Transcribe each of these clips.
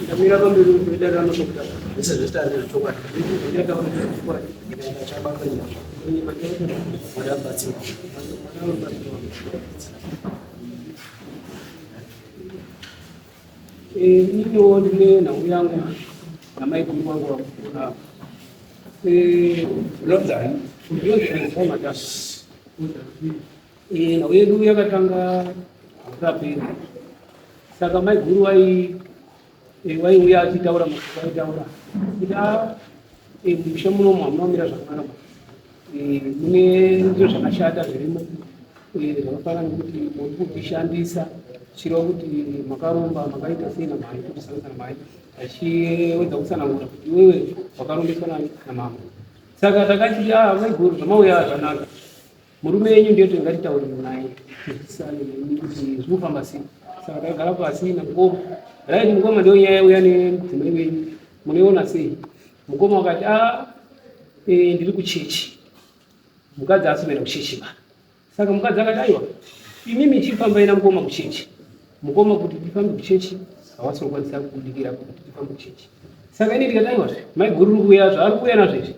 Ndamira pamberi pedare raMambo-Mutasa. Zvese zvese ndezvechokwadi. Zvese ndezvechokwadi. Ndikaenda chabatwa nyama. Mwari abatsira. Ininiwo ndine nhau yangu namaiguru vangu vakupona. Unonzani? Ndinonzi Nhau yedu yakatanga rapera. Saka maiguru vai vaiuya achitaura mashoko aitaura kuti a musha munomu hamuna kumira zvakanaka, mune zviro zvakashata zvirimo, zvakafanana nekuti muri kutishandisa, zvichireva kuti makaromba, makaita sei namai, totisanisa namai, achiwedza kutsanangura kuti iwewe wakarombeswa namambo. Saka takachiti, a maiguru, zvamauya zvanaka, murume yenyu ndiyo tingatitaurire naye, tizwisisane nemi kuti zvinofamba sei. Saka takagara pasi namukoma. Right, mukoma, ndiyo nyaya yauya nemudzimai wenyu, munoiona sei? Mukoma wakati, a ndiri kuchechi, mukadzi asomera kuchechi ba. Saka mukadzi akati, aiwa, imimi chifambai namukoma kuchechi. Mukoma kuti tifambe kuchechi hawasi kukwanisa kubudikira kuti tifambe kuchechi. Saka ini ndikati, aiwa, maiguru uri kuuya, zvaari kuuya nazvo izvi,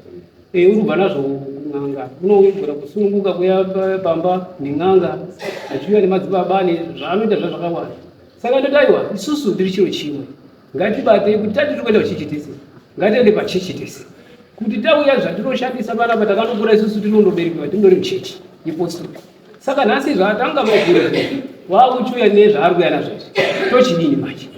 uri kubva nazvo kun'anga, unogona kusununguka kuuya pamba nen'anga, achiuya nemadzibaba zvaanoita zvazvakawanda. Saka ndoti, aiwa, isusu tiri chiro chimwe, ngatibatei kuti tati tiri kuenda kuchechi tese, ngatiende pachechi tese, kuti tauya zvatinoshandisa panapa. Takanokura isusu, tinondoberekewa tindori muchechi yepostori. Saka nhasi zvatanga maiguru wakuchiuya nezvaari kuuya nazvo izvi, tochidini manje?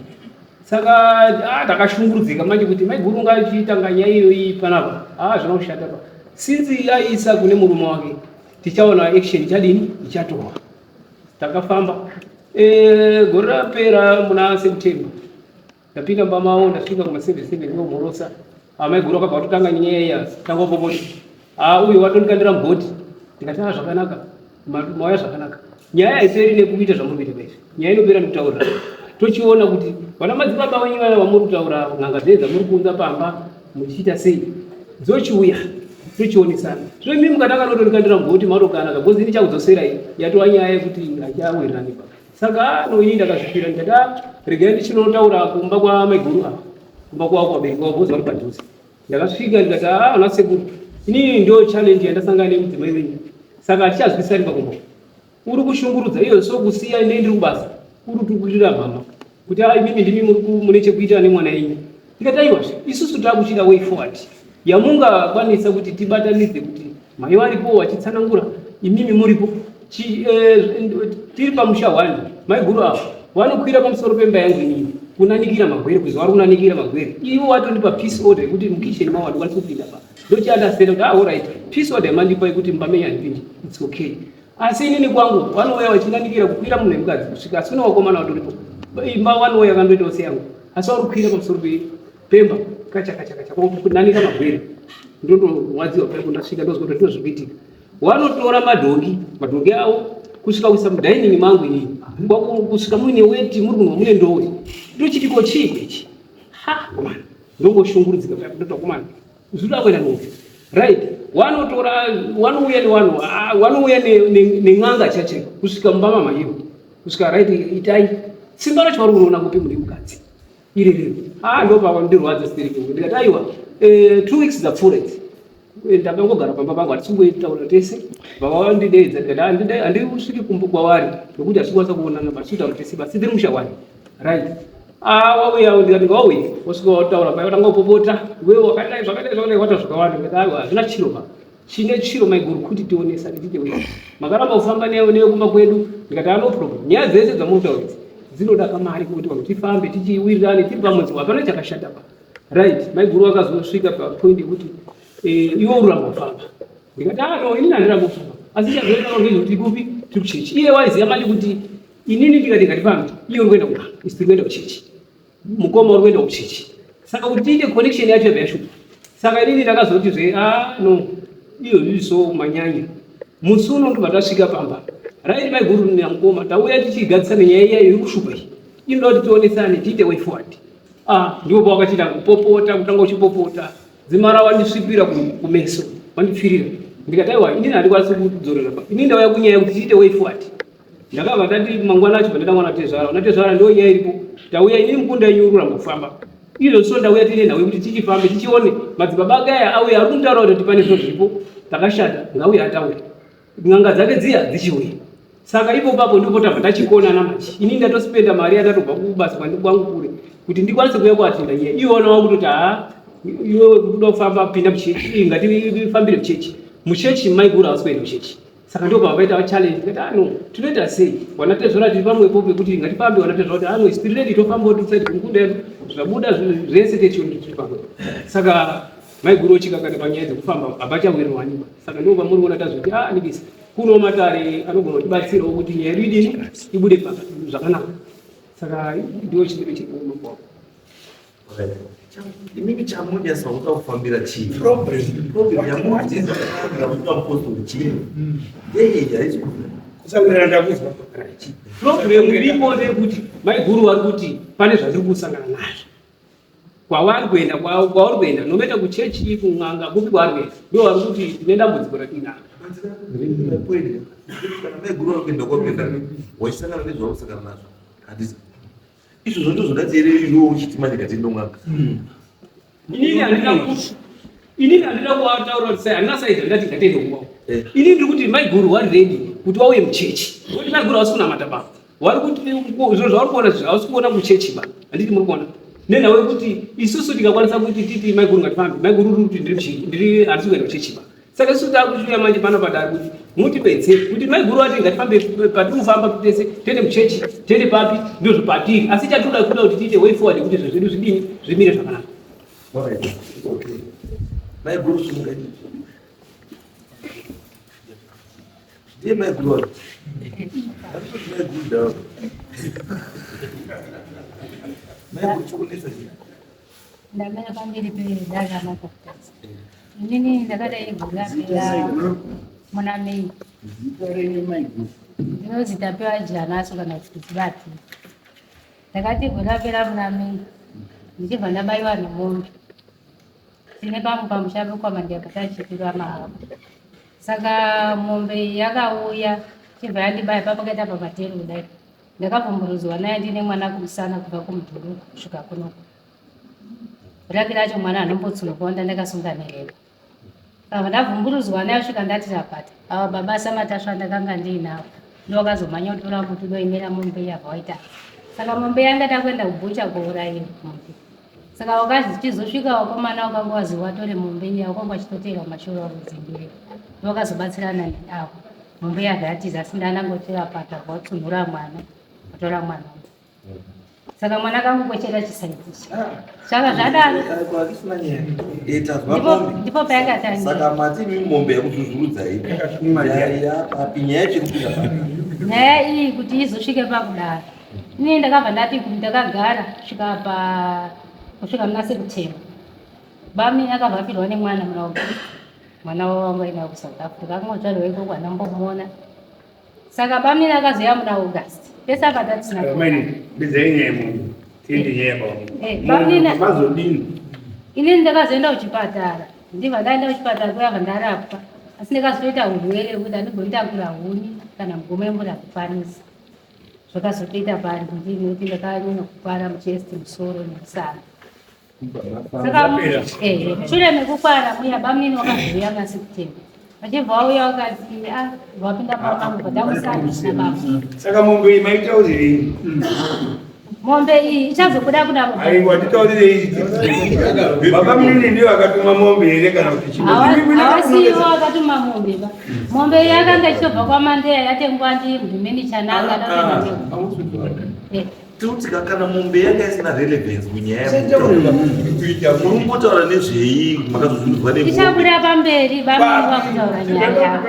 Saka takashungurudzika manje kuti maiguru ngachiitanga nyaya iyoyi panapa, zvina kushata pa. Since aisa kune murume wake, tichaona action ichadini, ichatorwa. Takafamba gore rapera muna September, ndapinda mumba mavo, ndasvika kuma 7:07, ndomhorosa amaiguru, akabva watotanga nyaya iya, tanga popoti, a uyu watondikandira mugoti. Ndikati, a zvakanaka, mauya zvakanaka, nyaya haiperi nekuita zvamuri kuita paizvi, nyaya inopera nekutaurira. Tochiona kuti vana madzibaba venyu vaya vamuri kutaura, n'anga dzee dzamuri kuunza pamba muchiita sei, dzochiuya tochionesana. Zvino imi mukatanga notondikandira mugoti, matokanaka because ini chakudzoserai, yatova nyaya yekuti hachawirirani pa. Saka no, ini ndakazvipira, ndikati, a regai ndichinotaura kumba kwamaiguru ava, kumba kwavo, kwabereki vavo, because vari padhuze. Ndakasvika ndikati, a ana sekuru, inini ndo challenge yandasangana nemudzimai wenyu, saka hatichazwisani pakumba, uri kushungurudza iyo, so kusiya ine ndiri kubasa, uri kutukurira mama kuti a imimi ndimi muri mune chekuita nemwana yenyu. Ndikati, aiwazve, isusu takuchida way forward yamungakwanisa kuti tibatanidze, kuti mai varipo vachitsanangura, imimi muripo, tiri pamusha one. Maiguru avo vanokwira pamusoro pemba yangu inini kunanikira magwere, kuzi vari kunanikira magwere. Ivo vatondipa peace order yekuti mukitchen mavo handikwanisi kupinda pa. Ndochiunderstand kuti, ah, alright, peace order yamandipa yekuti mumba menyu handipindi, it's okay. Asi inini kwangu vanouya vachinanikira, kukwira munhu wemukadzi kusvika, asi kune vakomana vatoripo, imba vanouya kandoitawo seyangu, asi vari kukwira pamusoro pemba, kacha kacha kacha, kunanika magwere. Ndondorwadziwa paipo, ndasvika ndozwa kuti ndozviri kuitika. Vanotora madhongi, madhongi avo, kusvika kuisa mudining mangu inini, kusvika muine weti, muri kunwa mune ndowe. Ndochiti, ko chiiko ichi? Ha, komana, ndongoshungurudzika paipo. Ndoti, komana, zvinoda kuenda nopi? Right, wanotora, wanouya newanhu, wanouya nen'anga chache kusvika mumba mamaiwo, kusvika, right, itai simba racho vari kunoona kupi mune mukadzi iriri? Ah, ndopawandirwadza stereki. Ndikati, aiwa, 2 weeks dzapfuura idzi, ndakangogara pamba pangu, hatisi kungoitaura tese. Baba vandideedza, ndikati handisviki kumba kwavari nokuti hatisi kukwanisa kuonana, but titaura tese basi, tiri musha wani. Right, ah, wauya, ndikati ngawauye. Wasvika wataura pai, watanga kupopota, iwewe wakadai, zvakadai, zvakadai, wata zvakawanda. Ndikati, aiwa, hazvina chiro pa chine chiro, maiguru, kuti tionesane tiite wei. Makaramba kufamba newe kumba kwedu. Ndikati, no problem, nyaya dzese dzamuri kutaura idzi dzinoda kamari kuti vanhu tifambe tichiwirirane, tiri pamwedzi, hapana chakashata pa. Right, maiguru akazosvika papoint yekuti iwe uramba kufamba. Ndikati, ah, no, inini handiramba kufamba, asi chazoita ngezvekuti kupi tiri kuchechi. Iye waiziva manje kuti inini ndikati ngatifambe, iye uri kuenda kun'anga, isi tiri kuenda kuchechi, mukoma uri kuenda kuchechi, saka kuti tiite connection yacho yabva yashupa. Saka inini ndakazoti zve, ah, no, iyo so manyanya. Musi uno ndobva tasvika pamba. Right, maiguru namukoma tauya tichigadzisa nenyaya iya iri kushupa iyi, inoda kuti tionesane, tiite way forward. Ah, ndipo pawakachita kupopota, kutanga uchipopota, dzimara wandisvipira kumeso, wandipfirira. Ndikati, aiwa, inini handikwanisi kudzorera pa, inini ndauya kunyaya yekuti tiite way forward. Ndakabva ndati mangwana acho pandada mwana tezvara, vana tezvara ndiyo nyaya iripo. Tauya inini mukunda inyurura mukufamba. Izvo so ndauya tine nhau yekuti tichifambe tichione madzibaba ake aya auya ari kumutaura kuti pane zviro zviripo takashata ngauye ataure. N'anga dzake dziya dzichiuya. Saka ipo papo ndipo tabva tachikonana manje. Ini ndatospenda mari yandatobva kubasa kwangu kure kuti ndikwanise kuuya kuatinda nyaya. Iwe wana wakutoti haa iwewe kuda kufamba pinda muchechi, ngatifambire muchechi. Muchechi maiguru havasi kuenda muchechi. Saka ndipo pavaita challenge tikati ah no tinoita sei wana tezvara tiri pamwepo pekuti ngatifambe wana tezvara kuti ah no tiri ready tofamba kuti side kumukunda yedu zvabuda zvese techioni tiri pamwepo. Saka maiguru ochikakata panyaya dzekufamba hapachawirirwani saka ndipo pamuri kuona tazoti ah nibisa kuno matare anogona kutibatsirawo kuti nyaya yedu idini ibude zvakanaka. Saka ndiwo chimiro chiri kumba. Imimi chamunyasa kuda kufambira chii? Problem, problem yamunyasa kuda mupostori chii? Yeye haisi kusawirirana ndakuzwa. Problem iripo ndeyekuti maiguru vari kuti pane zvandiri kusangana nazvo. Kwavari kuenda kwauri kuenda nometa kuchechi kun'anga kupi kwavari kuenda ndo vari kuti tine dambudziko ratinaro. Kana maiguru vari kuenda kwauri kuenda wachisangana nezvauri kusangana nazvo handisi izvozvo ndozvoda here iwe uchiti manje ngatiende kun'anga inini handina kuti inini handina kuwataura kuti handina saizi handati ngatiende kumba eh. inini ndiri kuti maiguru wari ready kuti wauye muchechi kuti maiguru hausi kunamata ba wari kuti zviro zvauri kuona izvi hausi kuona kuchechi ba handiti muri kuona nenhau yekuti isusu tikakwanisa kuti titi maiguru ngatifambe maiguru uri kuti ndiri handisi kuenda kuchechi ba Saka isu takuchiuya manje pano padare kuti mutibetsere kuti maiguru vati ngatifambe patiri kufamba tese tiende muchechi tiende papi ndizvo patiri asi chatinoda kuda kuti tiite way forward kuti zvinhu zvedu zvidini zvimire zvakanaka. Maiguru sumuka. Ndiye maiguru wacho. Maiguru ndawo. Maiguru chikunetsa chii? Ndamira pamberi pedare ramakokutadza. Inini ndakadai gore rapera muna May. Ndinonzi Tapiwa Janaso kana kuti Zibati. Ndakati gore rapera muna May ndichibva ndabaiwa nemombe. Tine pamwe pamusha pekwamandiya patachipirwa mahapa. Saka mombe iyi yakauya ichibva yandibaya papakaita pamatero kudai. Ndakabvumburudzwa naye ndine mwana kumusana kubva kumudhuru kusvika kunoku. Raki racho mwana anombotsunuka ndakasunga nereba. Saka ndabvumburudzwa naye kusvika ndati rapata. Ava baba Samatasva ndakanga ndiinavo. Ndovakazomhanya kutora muti unoimira mombe iya vaita. Saka mombe yanga takuenda kubhucha kouraiwa mombe. Saka wakazichizosvika wakomana wakanga wazi watore mombe iya wakanga wachitoteera kumashure wakudzingirira. Ndovakazobatsirana avo. Mombe yabva yatiza asi ndanangotira pata watsunhura mwana watora mwana saka mwana akangokwechera chisaiti saka zvadaro ndipo payakatangira saka mati imi mombe yakuzvuzvurudzai papi nyaya yechekupinda papi nyaya iyi kuti izosvike pakudaro ini ndakabva ndati ndakagara kusvika pa kusvika muna september bami akabva afirwa nemwana muna august mwana wavo wanga ainawo kusouth africa akangozvarwa ikoko anambomuona saka bamini akazouya muna august pese apa tatisina inini ndakazoenda kuchipatara ndibva ndaenda kuchipatara kuya bva ndarapwa asi ndakazotoita urwere hwekuti andigoni takura huni kana mugomo yemvura kukwanisa zvakazotoita pari ndini nekuti ndakanyanya kukwara muchest musoro nemusana Saka eh, mushure mekukwara muya bamnini wakazouya muna September. Vachibva vauya vakati ah vapinda pamambo padamusana nababa. Saka mombe iyi maitaurirei? Mombe iyi ichazobuda kuna baba. Aiwa titaurirei. Baba munini ndiyo akatuma mombe here kana kuti chii? Havasiwo akatuma mombe ba. Mombe iyi yakanga ichitobva kwaMandeya yatengwa ndi Chananga. Ah, ah. Tiri kana mombe yanga isina relevance munyaya muri kungotaura nezvei makazozvinzwa neichabuda pamberi bamini wakutaura nyaya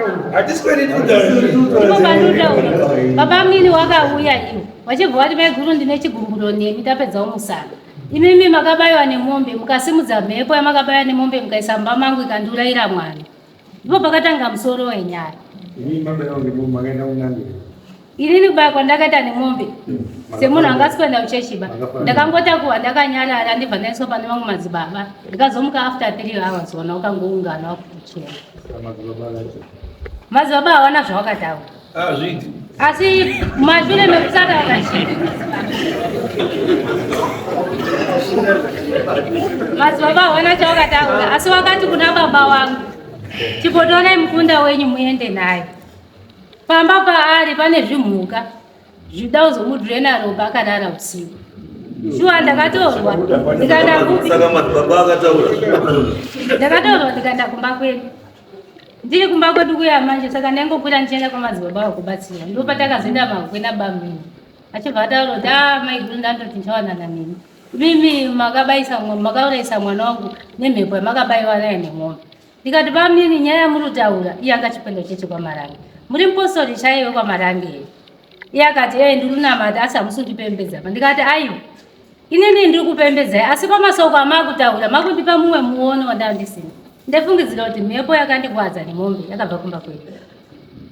ndipo pandinotaura baba mini wakauya iwo vachibva vati maiguru ndine chigumburo nemi tapedzawo musana imimi makabayiwa nemombe mukasimudza mhepo yamakabaiwa nemombe mukaisa mumba mangu ikandiurayira mwana ndipo pakatanga musoro wenyaya inini kubaya kwandakaita nemombe semunhu anga asi kuenda kuchechi ba ndakangotakuwa ndakanyarara ndibva ndaiswa pane mamwe madzibaba ndikazomuka after three hours wana ukangoungana wakutochema madzibaba hawana zvawakataura ah, zviiti. Asi mashure mekusataura chinhu, madzibaba hawana chawakataura, asi wakati kuna baba wangu, chipotorai mukunda wenyu muende naye. Pamba paari pane zvimhuka zvida kuzomudhurena ropa akarara usiku. Shuwa ndakatorwa ndikaenda kupi? Saka madzibaba akataura. Ndakatorwa ndikaenda kumba kwedu. Ndiri kumba kwedu kuya manje saka ndaingokwira ndichienda kwamadzibaba avo kubatsira. Ndipo patakazoenda makwe nabamini. Achibva ataura kuti ah maiguru ndandoti ndichawanana nemi. Mimi makabaisa makaurayisa mwana wangu nemhepo yamakabaiwa nayo nemombe. Ndikati bamini nyaya yamuri kutaura iye anga achipinda chechi kwaMarange. Muri mupostori chaiye wekwaMarange here? Iye akati ee ndiri kunamata asi hamusi kundipembedza. Ndikati aiwa inini ndiri kupembedzai asi pamasoko amakutaura makundipa mumwe muono wandanga ndisina. Ndafungidzira kuti mhepo yakandikwadza nemombe yakabva kumba kwedu.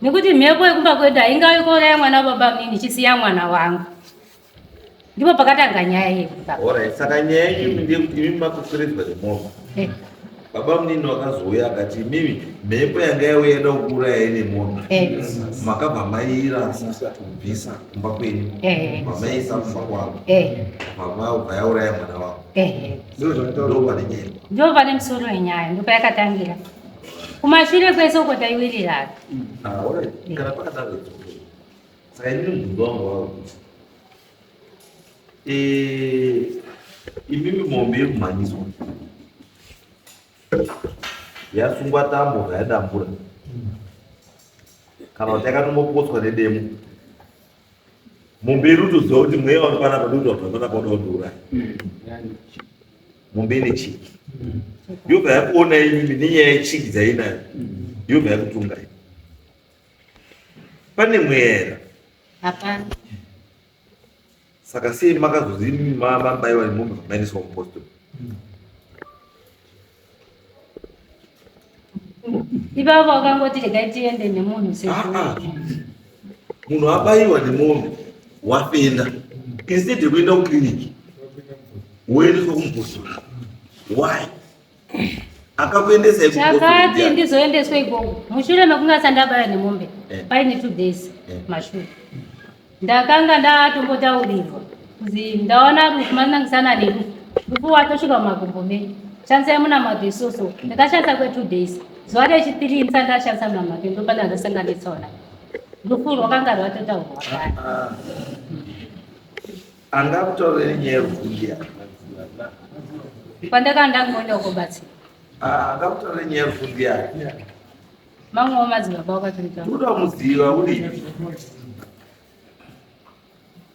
Nekuti mhepo yekumba kwedu haingavi kuuraya mwana wababa munini ichisiya mwana wangu. Ndipo pakatanga nyaya yedu. Alright, saka nyaya yenyu ndeyekuti imi makakweredzwa nemombe. Eh. Baba munini wakazouya akati imimi mhepo yanga yauya yada kukuurayai nemombe. Eh. Makabva mairasa kubvisa kumba kwenyu. Eh. Mamaisa kumba kwangu. Eh. Mama ubva yauraya mwana wangu. Eh. Ndo pane nyaya. Ndipo pane musoro wenyaya, ndipo yakatangira. Kumashure kwese uko taiwirirana. Ah, alright. Kana pakadaro it's okay. Saka inini mubvunzo wangu wava kuti eh, imimi mombe yekumhanyiswa yasungwa tambo zvayadambura kana kuti yakatombopotswa nedemo mombe iri kutoziva kuti mweya wari panapa ndokuti wabva panapa uda kundiuraya mombe ine chiki yobva yakuona imimi nenyaya yechiki dzainayo yobva yakutungai pane mweya here Hapana. Saka sei makazozi mabaiwa nemombe maendeswa kupostori? Ipapo wakangoti regai tiende nemunhu Ah, sezvo. ah. Munhu abaiwa nemombe wafenda instead yekuenda kukiriniki woendeswa kumupostori. Why? Akakuendesai kupostori Chakati ndiani? ndizoendeswe ikoko mushure mekunge asati ndabaya nemombe Eh. paine 2 days Eh. mashure ndakanga ndatombotaurirwa kuzi ndaona rufu manangisana nerufu rufu watosvika mumakumbo menyu shandisai munamato isoso ndakashandisa kwe 2 days zuva rechipiri ndisati ndashandisa munamato ndopanda ndasangana netsaona rufu rwakanga rwatotaurwa kare. Ah. Angakutaurira nenyaya yerufu ndiani? Pandakanga ndangoenda kubatsira. Ah, angakutaurira nenyaya yerufu ndiani? Mamwewo madzibaba wakatoita. Toda kumuziva uri.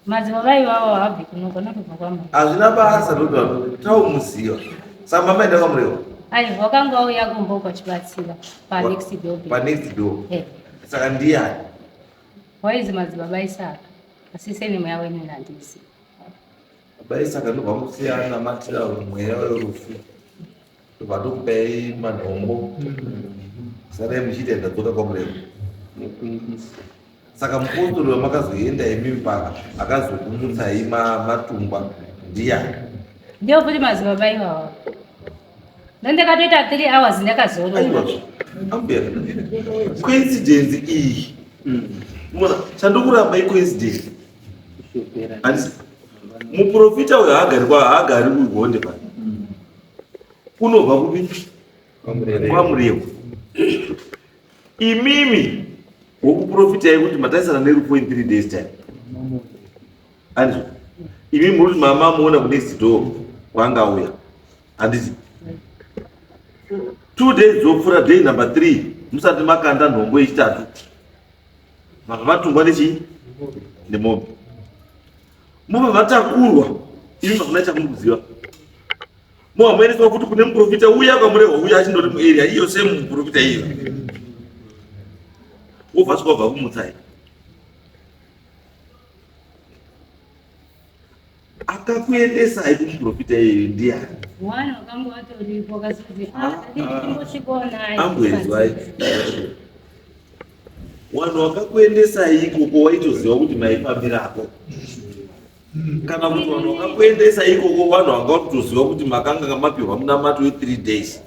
Madzibaba iwawo haabvi kuno kunotobva kwamuri. Hazvina basa toda taumuziva. Saka mama enda kwamurewa. Aiwa wakanga wauya kumba ukachibatsira pa next door. Pa next door. Eh. Saka ndiyani? Waizi madzibaba Isaka. Asi seni mweya wenyu handisi. Baba Isaka ndobva musiyana namatira mweya werufu. Ndobva tokupai manhombo. Sarai muchiita ndadzoka kwamurewa. Saka mupostori wamakazoenda imi mpaka akazokumutsai matungwa ndiyani? Ndiyo futi madzibaba iwawa. Ndandakatoita 3 hours ndakazorora. Aiwa, ambuya. Coincidence iyi. Mona, chandokuramba icoincidence. Handisi muprofita uyo haagari kwa haagari kugonde pano. Unobva kupi? Kwamurewa. Imimi wokuprofitai kuti matarisana nerufu in 3 days time. Andizvo. Imi muri kuti mama muona kunext door kwanga uya. Handiti. 2 days dzopfuura day number 3 musati makanda nhombo yechitatu. Mabva matungwa nechii? Nemombe. Mobva matakurwa. Imi makuna chamukuziva. Mobva maendeswa futi kune muprofita uya kwamurehwa uya achindori muarea iyo same muprofita iyo. Wobva svika wabva kumutsai. Akakuendesai kumuprofita iyeyo ndiani? Mwana wakanga watoripo akazoti ah ndimbosvikawo naye. Ambwezwai. Wanhu wakakuendesai ikoko waitoziva kuti maifambirako. Kana kuti vanhu vakakuendesa ikoko vanhu vanga kutoziva kuti makanga mapihwa munamato we 3 days.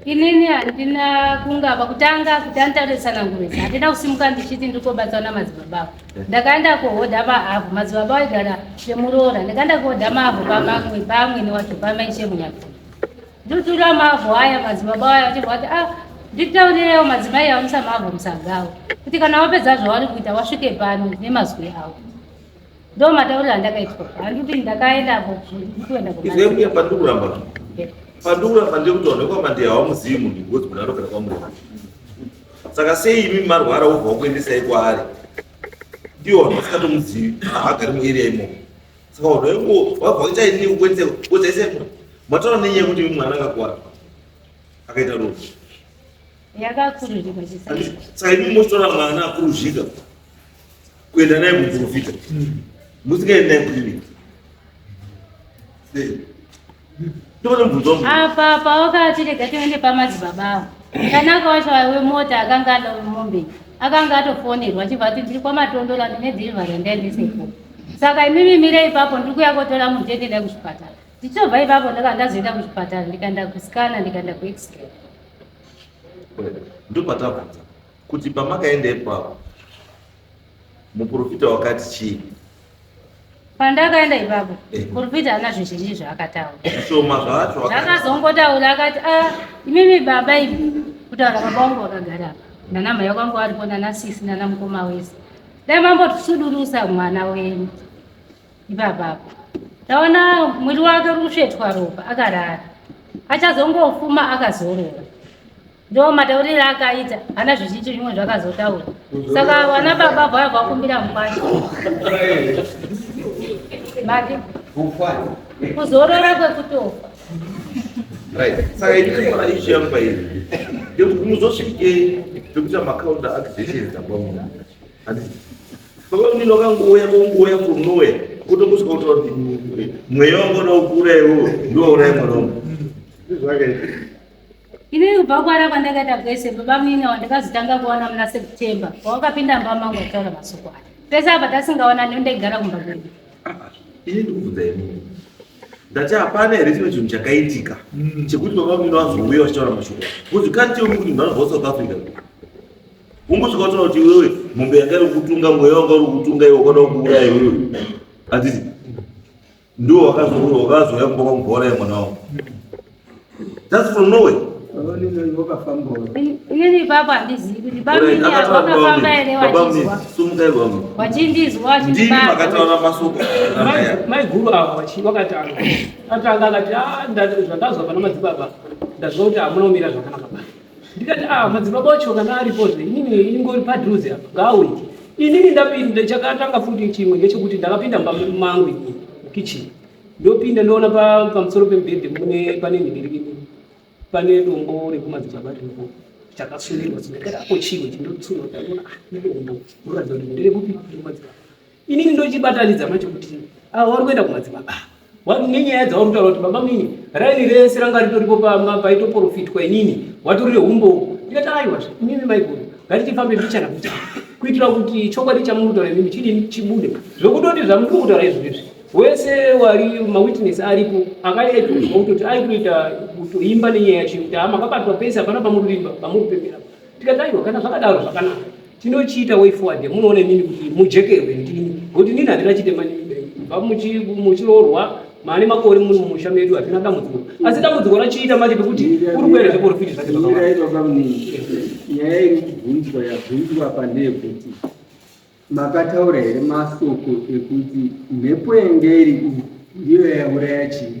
Inini handina kungava kutanga kuti anditaure tsananguro idzi handina kusimuka ndichiti ndiri kobatswa namadzibaba avo. Ndakaenda kohodha maavhu, madzibaba aigara semuroora. Ndakaenda kohodha maavhu pamamwe pamwene wacho pamaishe munyakura. Ndotura mavhu aya madzibaba aya vachibva vati ah nditaurirewo madzimai amusa mavhu musagawo kuti kana wapedza zvavari kuita wasvike pano nemazwi avo. Ndo matauriro andakaitwa. Handiti ndakaenda kuenda Izwe mbuya pandikuramba. Pandikuramba ndekuti vanhu vekwamandeya hawamuzivi munhu because munhu anogara kwamureva. Saka sei imi marwara wobva wakuendesai kwaari? Ndiwo vanhu vasikatomuzivi haagari muarea imomo. Saka vanhu vaingo vabva kuita ini kukuendesai kuendesai mataura nenyaya yekuti imi mwana akakuwara akaita ropa. Yakakuruzvika chisa. Saka imi mochitora mwana akuruzvika kuenda naye kuprofita musingaendi naye kuclinic apa pawakati rega tiende pamadzibaba avo Tanaka wacho wemota akanga ada mombe akanga atofonerwa achibva ati ndiri kwamatondola ndine delivery yandaendesepo saka imimi mire ipapo ndiri kuya kotora munhu tete ndai kuchipatara ndichobva ipapo ndaka ndazoenda kuchipatara ndikaenda kuskana ndikaenda kuexray ndopatabvunza kuti pamakaenda ipapo muprofita wakati chii Pandakaenda ipapo eh. Muprofita haana zvizhinji zvaakataura, zvishoma zvacho zvakazongotaura akati a ah, imimi baba imi, kutaura baba wangu wakagara apa nana mhai kwangu aripo nana sisi nana mukoma wese, dai mambosudurusa mwana wenyu ipapapo taona mwiri wake uri kusvetwa ropa akarara, achazongofuma akazorora. Ndo matauriro akaita hana zvizhinji zvimwe zvakazotaura saka vana baba vaya vakumbira mukwasha mati kuzorora kwekutofa right saka ini issue yangu pairi ndekuti muzosvike pekuita macounter accusations abva handiti baba munini wakangouya kongouya from nowhere kutongosvika kutaura kuti mweya wangu unoda kukuuraya iwewe ndiwauraya mwana wangu Ini kubva kwara kwandakaita kwese baba munini wandakazotanga kuona muna September pawakapinda mumba mangu achitaura masoko aya. Pese apa tasingaonani ndaigara kumba kwedu. Ini ndikubvunza ini. Ndati hapana here chimwe chinhu chakaitika chekuti baba munini vazouya vachitaura mashoko. Because you can't tell me kuti munhu anobva kuSouth Africa. Ungosvika wataura kuti iwewe mombe yanga iri kutunga mweya wanga uri kutunga iwe wakada kuuraya iwewe. Handiti? Ndiwo wakazouya kumba kwangu kuuraya mwana wangu. That's from nowhere. Inini ipapo handizivi kuti bamini wakafamba here wachizwa. Sumukai bamini. Wachindizwa wachindibata. Ndimi makataura masoko. Maiguru avo vakatanga. Atanga akati ah zvandazwa pana madzibaba ndazwa kuti hamuna kumira zvakanaka ba. Ndikati ah madzibaba wacho kana aripozve inini ingori padhuze apa ngaauye. Inini ndapinda chakatanga futi chimwe ngechekuti ndakapinda mumba mangu inini mukitchen. Ndopinda ndoona pamusoro pemubhedhi mune pane nhingirikini pane dombo rekumadzibaba riripo chakasunirwa ndakati apo chiwe chindotsuna ndaona ah idombo kuratidza kuti nderekupi rekumadzibaba. Inini ndochibatanidza manje kuti ava vari kuenda kumadzibaba nenyaya dzavari kutaura kuti baba munini raini rese ranga ritoripo paitoprofitwa inini watorire humbowo ndikati aiwa zve inini maiguru ngatichifambe mbichana mbichana kuitira kuti chokwadi chamuri kutaura imimi chidini chibude zvekutoti zvamuri kutaura izvo izvi wese wari mawitness aripo akaitozwa kutoti aitoita kutoimba nenyaya yacho yekuti hama akabatwa pese hapana pamuri kuimba pamuri kupembera tikati aiwa kana zvakadaro zvakanaka tinochiita way forward munoona imimi kuti mujekerwe ndini ngokuti nini handina chitema bva muchiroorwa maane makore muri mumusha medu hatina dambudziko asi dambudziko rachiita manje pekuti uri kuera zveporofiti zvake zvakawanda nyaya iri kubvunzwa yabvunzwa apa ndeyekuti Makataura here masoko ekuti mhepo yanga iri uku ndiyo yauraya chii?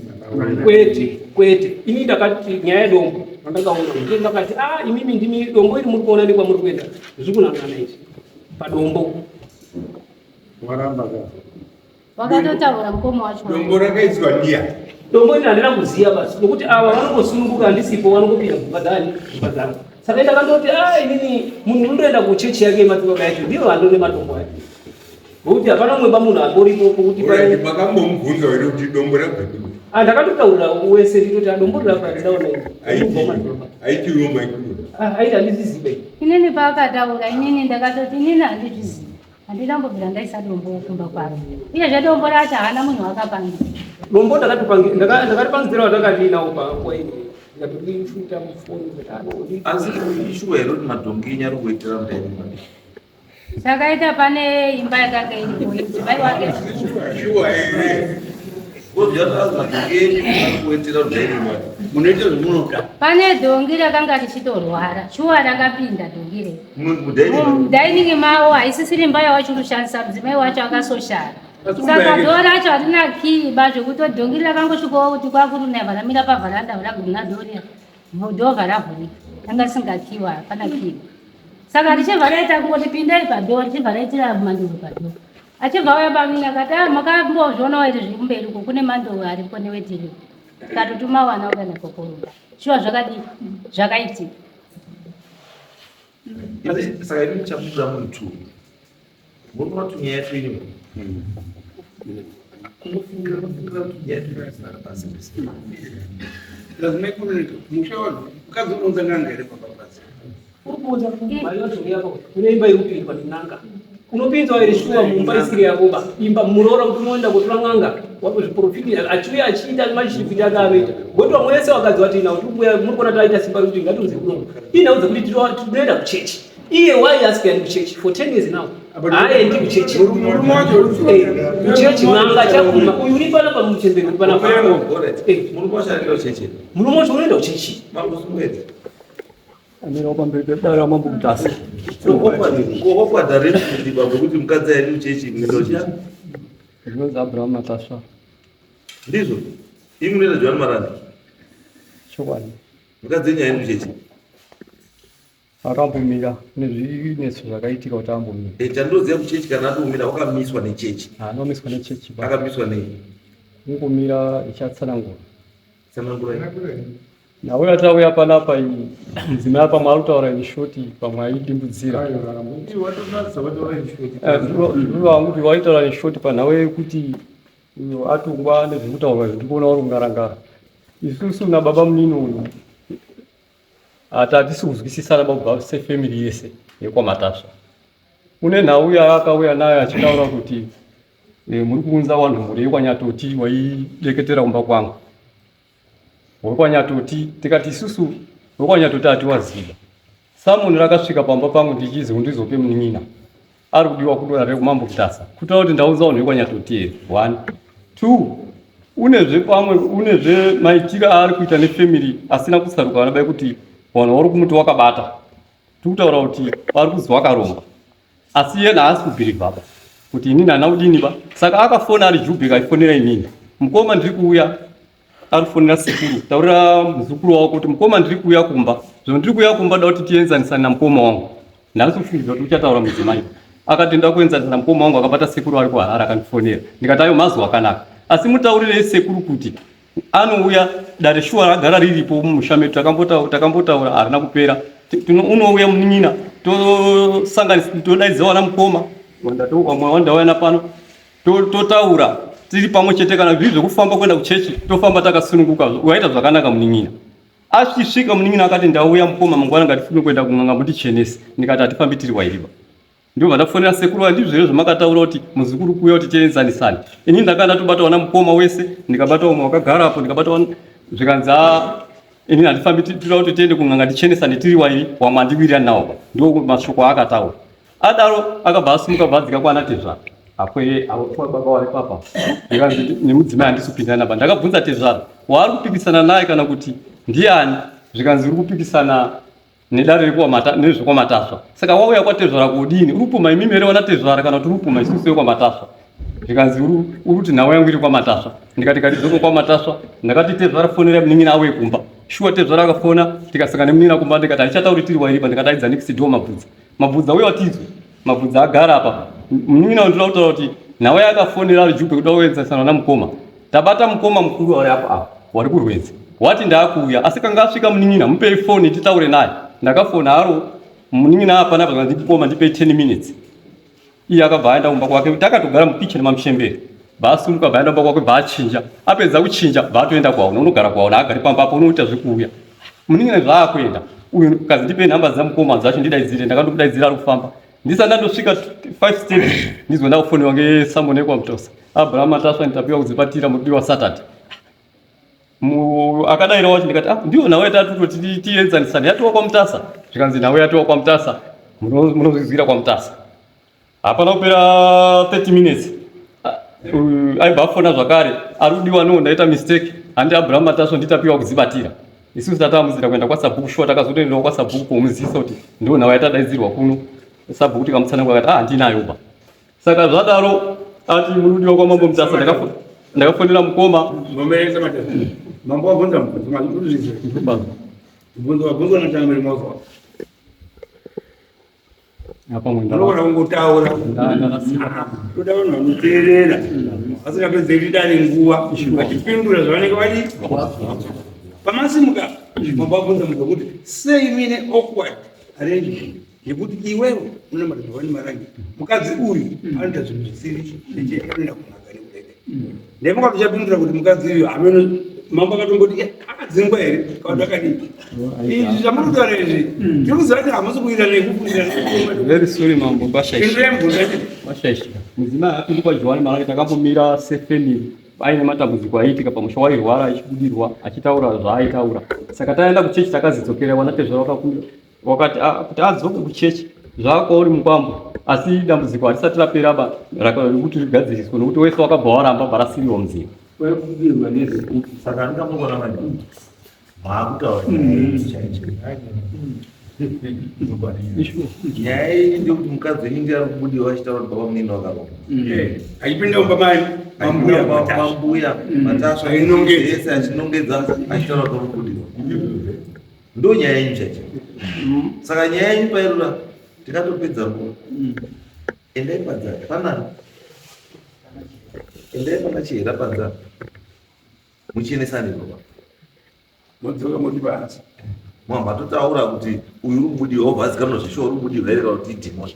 Kwete, kwete. Ini ndakati nyaya yedombo randakaona ndiye ndakati ah imimi ndimi dombo iri muri kuona nekwamuri kuenda zviri kunangana izvi padombo. Waramba ka. Wakatotaura mukoma wacho. Dombo rakaiswa ndiya. Dombo iri handina kuziva basi nokuti ava vanongosununguka handisipo vanongopinda mumba dzani mumba dzangu. Saka ndakandoti ah inini munhu unondoenda kuchechi yake yemadzibaba yacho ndiyo handone matombo acho. Ngokuti hapana umwe bamunhu amboripo pokuti pane makambomubvunza here kuti dombo rabvepi? Ah ndakatotaurira wese nditoti ah dombo rirapa ndaona ini. Aiti iwo maikuru. Ah aiti handizvizive. Inini paakataura inini ndakatoti inini handizvizivi. Handina kumbobvira ndaisa dombo kumba kwake. Uyezve dombo racho haana munhu wakapangira. Dombo ndakaripangidzira watakadii nawo panguva ini. Ndikatokuifuta mufoni kuti ano Asi ishuwa here kuti madhongi enyu ari kuitira mudaini? Chakaita pane imba yakanga iripo mudzimai wake. Munoita zvamunoda. Pane dhongi rakanga richitorwara, shuwa rakapinda dhongi rei mudining mavo, haisisiri imba yawachiri kushandisa, mudzimai wacho akasoshara, saka dhoo racho harina kii ba, zvekuti dhongi rakangosvikawo kuti kwakurunaiva ramira pavharanda, ragumna dhoo riya, dhoo ravhurika, ranga risingakiwa, hapana kii. Saka richibva raita kungoti pindai padhoo, richibva raitira manduru padhoo. Achibva auya pamini akati, "Ah, makambozvionawo here zviri kumberi uko kune manduru aripo newetiri?" Tikatotuma wana ukaenda kokorora. Shuwa zvakadii, zvakaitika. Saka imi muchabuda muri two, munoona kuti nyaya yacho ini kungofungira kufungira kuti nyaya yacho isina basa. Lazima kunoneka musha wanhu, mukadzi unounza n'anga here pamba pasi? Uri kuunza mari yozouya pa kune imba iri kupindwa nen'anga, unopinzwa here shuwa mumba isiri yako ba? Imba muroora kuti unoenda kutora n'anga, zviprofiti achiuya achiita machiripiti ake anoita, ngokuti vamwe vese vakadzi vati ina kuti uya muri kuona taita simba rekuti ngatiunze kuno inaudza kuti tinoenda kuchechi. Iye why asikaendi kuchechi for 10 years now? Haaendi kuchechi. Murume wacho? Kuchechi n'anga chakuma uyu uri panapa muchemberi uri panapa. Murume wacho anoenda kuchechi? Murume wacho unoenda kuchechi. Mambo Sungwedzi. Amirawo pamberi pedare ramambo Mutasa. Awkward arrangement baba, kuti mukadzi aendi kuchechi, munoenda kuchechi. Zvinonzi Abraham Matasva. Ndizvo, imi munoenda Johani Marandi? Chokwadi. Mukadzi wenyu aendi kuchechi? Akambomira nezvinetso zvakaitika kuti ambomira. Chandoziva, kuchechi kana atomira wakamiswa nechechi. Haana kumiswa nechechi ba. Akamiswa nei? Kungomira, ichatsanangura. Tsanangurai. Nhau yatauya panapa iyi, mudzimai pamwe ari kutaura in short, pamwe aidimbudzira. Ndiro kuti waitaura in short panhau yekuti uyo atungwa nezvekutaurwa izvo, ndikuona uri kungarangara. Isusu nababa munini uyu hati hatisi kuzwisisana kubva sefamily yese yekwaMatasva. Une nhau yaakauya nayo achitaura kuti muri kuunza vanhu, mhuri yekwanyatoti waideketera kumba kwangu, wekwanyatoti. Tikati isusu wekwanyatoti hatiwaziva. Samuni rakasvika pamba pangu ndichizi undizope munin'ina ari kudiwa kudora rekumambo Kutasa, kutaura kuti ndaunza vanhu vekwanyatoti here? One, two, unezve pamwe unezve maitiro aari kuita nefamily asina kusaruka vana bai, kuti vanhu vari kumuti wakabata, tiri kutaura kuti vari kuzi wakaromba, asi iye haasi kubhirivha ba kuti inini hana kudini ba. Saka akafona ari Jubek, aifonera inini, "Mukoma, ndiri kuuya." Ari kufonera sekuru, "Taurira muzukuru wako kuti mukoma ndiri kuuya kumba, zvino ndiri kuuya kumba, da kuti tienzanisane namukoma wangu." Ndasi kufungidzira kuti uchataura mudzimai akati nda kuenzanisa namukoma wangu akabata sekuru ari kuHarare. Akandifonera, ndikati ayo mazuva akanaka, asi mutaurirei sekuru kuti anouya. Dare shuwa ragara riripo mumusha medu, takambotaura, harina kupera. Unouya munin'ina, tosanganisa, todaidza wana mukoma wamwe wandauya napano, totaura tiri pamwe chete. Kana zviri zvekufamba kuenda kuchechi, tofamba takasununguka. Waita zvakanaka munin'ina. Achisvika munin'ina akati, "Ndauya mukoma, mangwana ngatifune kuenda kun'anga mundichenese." Ndikati hatifambi tiri wairiba. Ndobva ndafonera sekuru va, "Ndizvo here zvamakataura kuti muzukuru kuuya kuti tienzanisane?" Inini ndakanga ndatobata wana mukoma wese, ndikabata umwe wakagara apo, ndikabata zvikanzi, "Ah, inini handifambi, tinoda kuti tiende kun'anga tichenesane tiri wairi, wamwe handiwirirani nawo ba." Ndo mashoko aakataura. Adaro akabva asimuka, bva adzika kwana tezvara akwe baba wari papa. Ndikanzi nemudzimai handisi kupindana ba. Ndakabvunza tezvara waari kupikisana naye kana kuti ndiani, zvikanzi uri kupikisana nedare nezvekwaMatasva. Saka wauya kwatezvara kudini? Uri kupuma imimi here wana tezvara, kana kuti uri kupuma isusu yekwaMatasva? Zvikanzi uri kuti nhau yangu iri kwaMatasva. Ndikati katidzoko kwaMatasva. Ndakati tezvara fonera munin'ina auye kumba. Shuwa tezvara akafona, tikasangana nemunin'ina kumba. Ndikati handichatauri tiri wairipa. Ndikati aidza next door Mabvudza, Mabvudza uye watizwe Mabvudza agara apa. Munin'ina ndinoda kutaura kuti nhau yakafonera ari Jubhe kuda kuenzanisana namukoma. Tabata mukoma mukuru ari apo apa wari kurwedzi, wati ndaakuuya, asi kanga asvika munin'ina mupei foni titaure naye. Ndakafona haro munin'ina apana zvakanzi, "Mukoma, ndipei 10 minutes." Iye akabva aenda kumba kwake. Takatogara mukitchen mamuchemberi, bvaasimuka bva aenda kumba kwake, bva achinja. Apedza kuchinja bva atoenda kwaona, unogara kwaona, agari pamba apo. Unoita zvekuuya munin'ina zvaakuenda uyu kazi, "Ndipei nhamba dzamukoma dzacho ndidaidzire." Ndakandokudaidzira, ari kufamba. Ndisati ndandosvika 5 steps, ndizwa ndakufonewa ngesamone yekwaMutosa, "Abraham Matasva, nditapiwa kudzipatira, mudiwa Saturday." Akadaira wacho ndikati ah, ndiyo nhau yatati tienzanisane yatiwa kwaMutasa. Zvikanzi nhau yatiwa kwaMutasa, munozvizwira kwaMutasa. Hapana kupera 30 minutes aibva afona zvakare, ari kudiwa no, ndaita mistake, handi Abraham Matasva, nditapiwa kudzibatira. Isusu tatamudzira kuenda kwasabhuku shuwa, takazotoendawo kwasabhuku komuzisa kuti ndiyo nhau yatadaidzirwa kuno. Sabhuku tikamutsanangura akati ah, handinayo ba. Saka zvadaro ati muri kudiwa kwamambo Mutasa, ndakafonera mukoma. Mambo wabvunza mubvunzo, mubvunzo wabvunzwa natangamiri mozwa. Unogona kungotaura, toda vanhu vanoteerera vasingapedzeri dare nguva vachipindura zvavanenge vadi. Pamasimuka mambo wabvunza mubvunzo kuti sei muine awkward arrangement yekuti iwewe unamata Johani Marange, mukadzi uyu anoita zvinhu zvisiri anoenda kun'anga nekudai. Ndaifunga tichapindura kuti mukadzi uyu hameno mambo akatomboti akadzingwa here kana kuti akadii. Izvi zvamuri kutaura izvi tiri kuziva kuti hamusi kuita nekufungira. Very sorry mambo, bashaishika. Pindurai mubvunzo wacho. Bashaishika. Mudzimai apindi kwaJohani Marange, takambomira sefamily aine matambudziko aiitika pamusha, wairwara achibudirwa achitaura zvaaitaura. Saka taenda kuchechi takazidzokera wanatezvara wakakumbira wakati kuti adzoke kuchechi zvakwauri mukwambo, asi dambudziko harisati rapera ba rekuti rigadziriswe nokuti wese wakabva waramba barasiriwa munzira. Saka andingamboona manje maakutaura nyaya chaicho. Nyaya iyi ndekuti mukadzi wenyu ndiye ari kubudiwa achitaura kuti baba munini wakaromba. Achipinda mumba mai mambuya mambuya Matasva Ainongedza. ese achinongedza achitaura kuti uri kubudiwa. Ndo nyaya yenyu chaicho. Saka nyaya yenyu pairura tikatopedza nguva. Endai panzara panani, endai pana Chihera panzara muchiendesane baba. Modzoka moti pasi. Mwamba totaura kuti uyu uri kubudiwa wobva azikanwa zveshuwa uri kubudiwa here kana kuti idhimoni.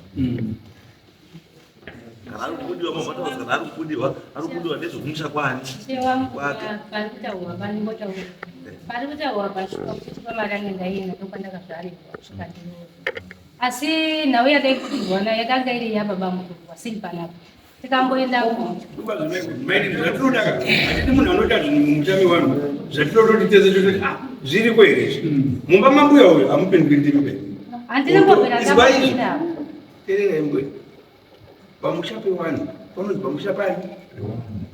Kana ari kubudiwa mwamba taura kana ari kubudiwa, ari kubudiwa ndezvekumusha kwani kwake. Pari kutaurwa pandimbotaura, pari kutaurwa pashuka kuti paMarange ndaienda ndokwandakazvarirwa kusvika ndinoona, asi nhau yandaibudirwa nayo yakanga iri yababa mukuru wasiri panapa. Tikamboenda Zvatinoda hatidi munhu anoita zvinhu mumucha mevanhu zvatinoda kuti tese tototi ah, zviriko here izvi mumba mambuya uyu hamupindwi ndimi be. Handina kumbobvira Izwa izvi. ndamboenda. Teererai mbuya, pamusha pevanhu panonzi pamusha pani,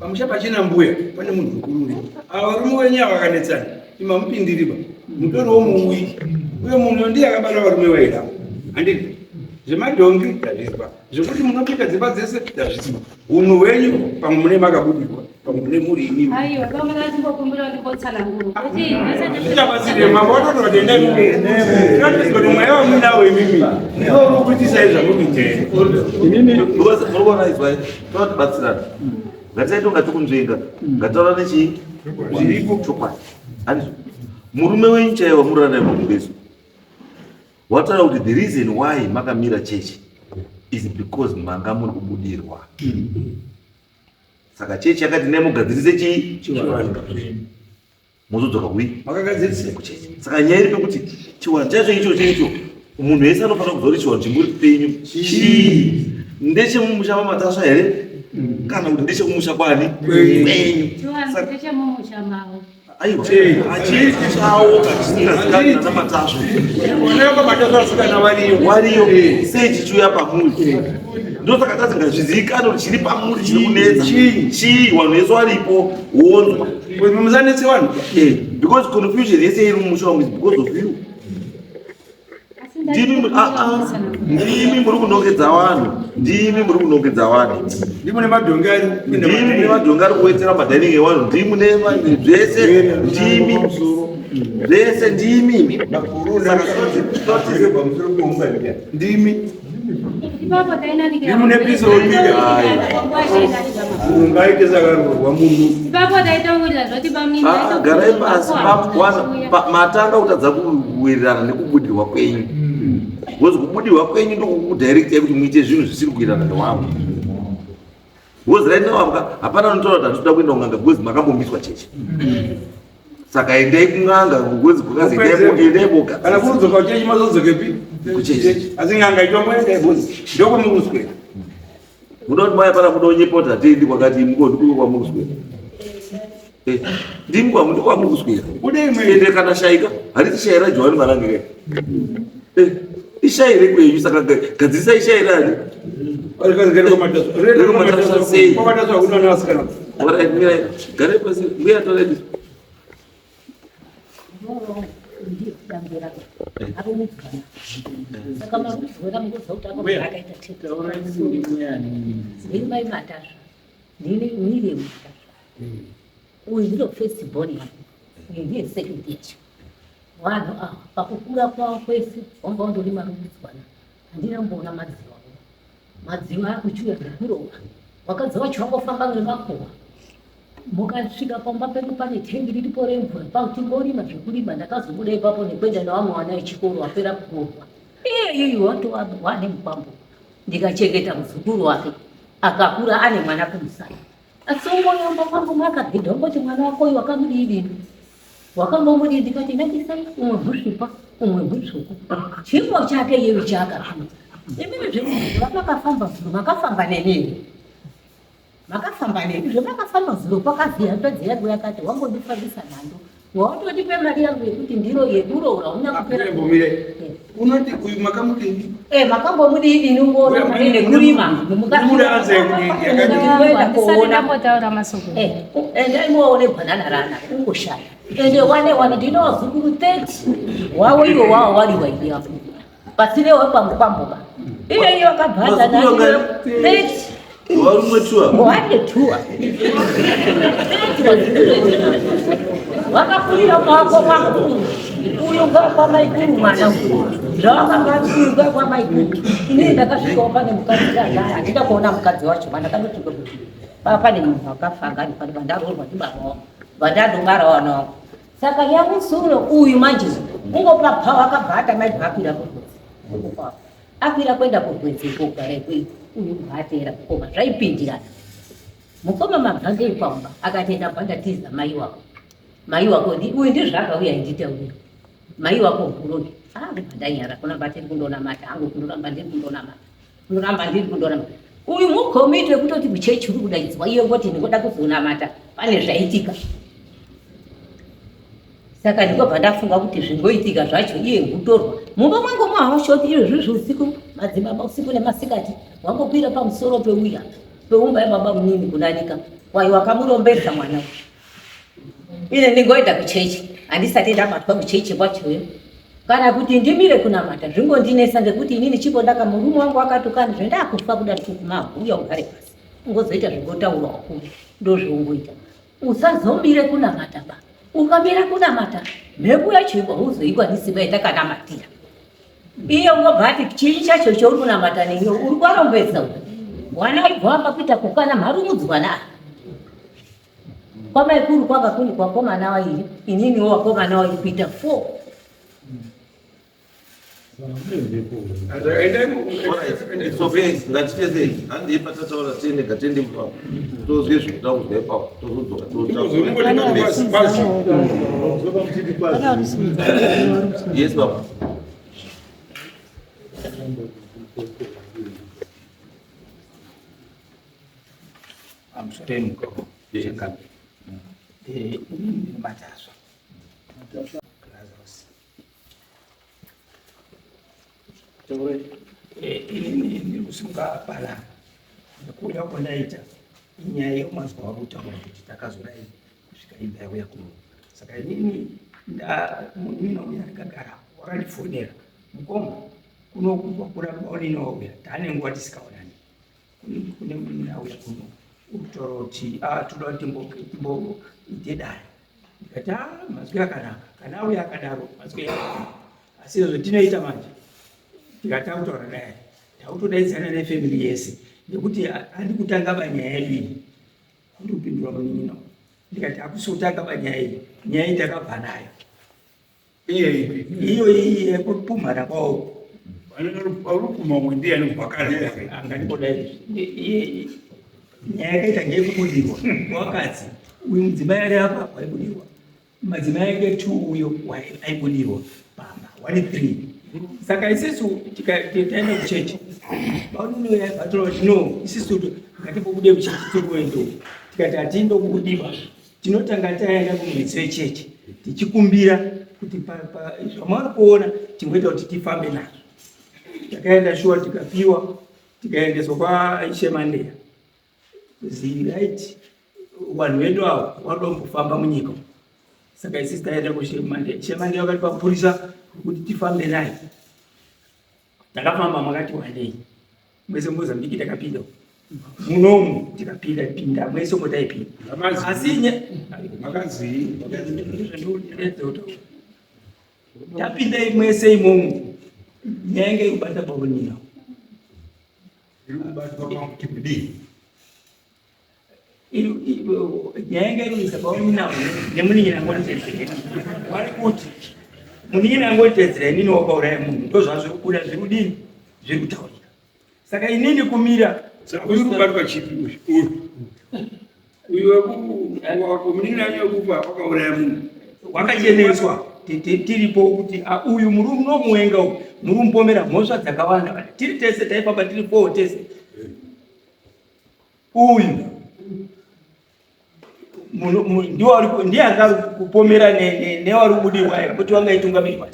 pamusha pachina mbuya pane munhu mukuru uri. Ava varume wenyu ava vakanetsana, imi hamupindiriba, mutoriwo muuyi uyo munhu ndiye akabata varume vaida handiti. Zvemadhongi tazvizwa, zvekuti munopika dzimba dzese tazvizwa. Hunhu hwenyu pamwe mune makabudirwa, pamwe mune muri imimi. Aiwa, vamwe ndimbokumbira ndimbotsanangura kuti Zvichabatsire mambo watotora kuti endai munoratidza kuti mweya wamunawo imimi ndiwo uri kuitisai zvamukuita here. Inini Because muri kuona izwai totibatsirana, ngatisaite kunga tikunzvenga, ngataura nechii Zviripo. Chokwadi handizvo. Murume wenyu chaiwo wamurara naye pamubeso wataura kuti the reason why makamira chechi is because manga muri kubudirwa. Saka chechi yakati nemugadzirise chii, mozodzoka kui Makagadzirise. Kuchechi. Saka nyaya iri pekuti chiwanhu chacho ichocho icho munhu wese anofanira kuziva kuti chiwanhu chimuri penyu chii, ndechemumusha maMatasva here kana kuti ndechekumusha kwani kwenyu. Chiwanhu ndechemumusha mavo. Aiwa, hachisi chawo kachisingazikani nanaMatasva. Oneka Matasva asikana variyo. Wariyo sei chichiuya pamuri? Ndosaka tati ngazvizivikanwe kuti chiri pamuri chiri kunetsa chii, vanhu vese varipo wonzwa. Musanetse vanhu. Because confusion yese iri mumusha wangu is because of you. Asi Ndimi ndimi muri kunongedza vanhu, ndimi muri kunongedza vanhu. Ndimo nemadhongi ari kupinda. Ndimi mune madhongi ari kuwedzera madining evanhu, ndimi mune zvese, ndimi zvese ndimi. Saka toti Ndimi. Ipapo tainanikira. Ndimi mune piso rokuita. Ungaite sakarurwa munhu. Ipapo taitaurira zvoti pamini. Ah, garai pasi matanga kutadza kuwirirana nekubudirwa kwenyu, because kubudirwa kwenyu ndokukudirectai kuti muite zvinhu zvisiri kuwirirana newamwe. Because right now apa hapana anotaura kuti handitoda kuenda kun'anga because makambomiswa chechi. Saka endai kun'anga because kukazi endai boga. Kana kurudzoka kuchechi mazodzokepi? Kuchechi. Asi n'anga itomboenda ibhozi. Ndokwamuri kuswera. Muda kuti maya pana kuda kunyepota hatiendi kwakati mugoni kuko kwamuri kuswera. Eh, ndimi kwamu ndikwamuri kuswera ende kana shaika harisi shai rajohani marange kai eh, ishai rekwenyu saka gadzirisa ishai rani garai pasi mbuya torai Uyu ndiro first born yangu, uyu ndiye second yacho. Vanhu ava pakukura kwavo kwese wanga wandori marumbidzwana, handina kumboona madziwa. Madziwa akuchiuya nekurova, wakadzi wacho wangofamba nemakuva. Mukasvika pamba pedu pane tengi riripo remvura, patingorima zvekurima. Ndakazobuda ipapo nekuenda nevamwe vana vechikoro vapera kuroorwa. Iyeyu watova wane mukwambo, ndikachengeta muzukuru wake akakura ane mwana kumusana. Asi ungoyamba kwangu makagidha ungoti mwana wako uyu wakamudii dini wakambomudii ndikati nakisai umwe husvipa umwe hutsvuku chipo chake iyeyu chaakapiwa imimi zvekuti makafamba zuro makafamba neni makafamba neni zvemakafamba zuro kwakaziya hanzvadzi yangu yakati wangondifambisa nhando Watondipe mari yangu yekuti ndiro yekuroora una kupera. Unoti uyu makamudii? Eh, makambomudii ini ungoona mari nekurima. Muda anza yekudii yakadii. Ndisati ndambotaura masoko. Eh, endai muone banana rana ungoshaya. Ende wane wane ndino wazukuru 30. Wawo iwo wawo wali waidi apo. Pasine wekwangu kwamboba. Iye iyo akabhadha na 30. Warumwe tua. Wane tua. Wakakurira kwako kwakuru. Uyu ngakwa maikuru mwana uyu. Zvawakanga uyu ngakwa maikuru. Ini ndakasvikawo pane mukadzi agara. Handina kuona mukadzi wacho mana kandosvika kuti pava pane munhu akafa angari pano vandaroorwa ndibaba wangu. Vandandobara vana wangu. Saka yamusuno uyu manje ungopa pawa akabva atamaibva akwira kurwedzi. Akwira kuenda kurwedzi kogara ikweyo uyu bvateera mukoma zvaipindirana. Mukoma mabva ngei pamba akati ndabva ndatiza mai wako. Mai wako ndi uyu ndizvo akauya nditaurira. Mai wako muroyi. Ah ndibva ndanyara kuramba tiri kundonamata hangu kundoramba ndiri kundonamata. Kundoramba ndiri kundonamata. Uyu mukomiti wekutoti kuchechi uri kudaidzwa iye ngoti ndingoda kuzonamata pane zvaitika. Saka ndikobva ndafunga kuti zvingoitika zvacho iye ngutorwa mumba mwangu mahaushoti iyo zvizvi usiku madzibaba usiku nemasikati wangokwira pamusoro peuya peumba yababa munini kunanika wayi wakamurombedza mwana uyu ine ndingoenda kuchechi handisati ndabatwa kuchechi kwachoyo kana kuti ndimire kunamata zvingondinetsa ngekuti inini chipo ndaka murume wangu akatukana zvendakufa kuda tukumahuya ugare pasi ungozoita zvingotaurwa wakuru ndozvaungoita Usazomire kunamata ba. Ukamira kunamata mhepo yacho iko hauzoikwanisi ba yatakanamatira. Iye ungobva ati chii chacho chauri kunamata neniwo uri kwarombedza uyu. Wana aibva kuita kukana mharumudzwana. Kwamaikuru kwanga kuni kwakomana wairi ininiwo wakomana wairi kuita 4. Ngatitesei handei patataura tiende ngatende ipapo tozwe zvinoda kuzwa ipapo tozodzoka yes baba Amusiteni mukoko. Eh, mataswa. Lazarus. Eh, inini ndiri kusimuka panapa nekuuya kwandaita inyaya yemazwa wakutaura kuti takazodai kusvika imba yauya kuno saka inini munina uya ndakagara wakandifonera mukoma kuno kuna baonini wauya taane nguva tisikaonani kune munina auya kuno urikutaura kuti ah, toda timboite dare ndikati ah, mazwi akanaka kana auya akadaro mazwi akanaka asi izvo tinoita manje tikati takutaura naye takutodaidzana nefamily yese nekuti handi kutanga banyaya yedu iyi handi kupindura munin'ina ndikati hakusi kutanga banyaya iyi nyaya iyi takabva nayo iyo iyi yekupumhana kwawo arupuma ndiye anobva kare angandibodai nyaya yakaita ngeyekubudirwa wakadzi uyu mudzimai ari apa waibudirwa madzimai ake two uyo aibudirwa pamba one three saka isisu taenda kuchechi vauninoyavatova kuti no isisu ngatimbobude kuchechi tiriwendo tikati hatindo kubudiwa. Tinotanga taenda kumwedzi wechechi tichikumbira kuti zvamuri kuona tingoita kuti tifambe nazvo. Takaenda shuwa tikapiwa tikaendeswa kwaIshe Mandeya. Right, vanhu vedu avo vadombofamba munyika, saka isisi taenda kuShe Mandeya. Ishe Mandeya vakati pamupurisa kuti tifambe naye. Takafamba makati wandei mwese Mozambique takapinda munomu tikapinda pinda mwese umo taipinda asi makazii tapinda mwese imomo nyaya inge ikubata paunina nyaya inge irikuisa paunina nemunin'ina ngonditedzera wari kuti munin'ina ngonditedzera inini wakauraya munhu ndozvazviri kubuda zviri kudini zviri kutaurika. Saka inini kumira uri kubatwa chipi uyu uyu wekumunina wekufa wakauraya munhu wakacheneswa tiripo kuti uyu muri unomuwenga uyu muri kumupomera mhosva dzakawanda tiri tese taifamba tiri four tese uyu ndiye anga kupomera newari kubudirwa kuti wanga itungamirwa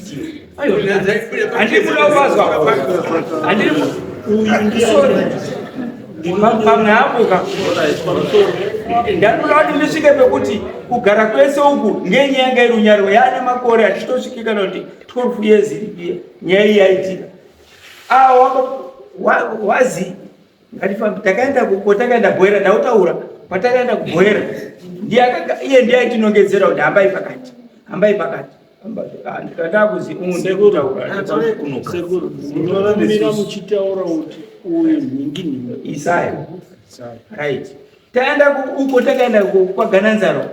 handiri kuda kuvazwa handiri sorry pamwe hapo ka ndanoda kuti ndisvike pekuti kugara kwese uku ngenyaya yanga iri runyariro yaane makore hatitosvike kana kuti 12 years iripiya nyaya iyi yaitika wazi ngatifambe takaenda kwatakaenda bhoera ndautaura kwatakaenda kubhoera iye ndiye aitinongedzera kuti hambai pakati hambai pakati ndakakuzi unomira muchitaura kuti uyu nhingi nhingi Isaya right taenda uko takaenda kwaGananzaro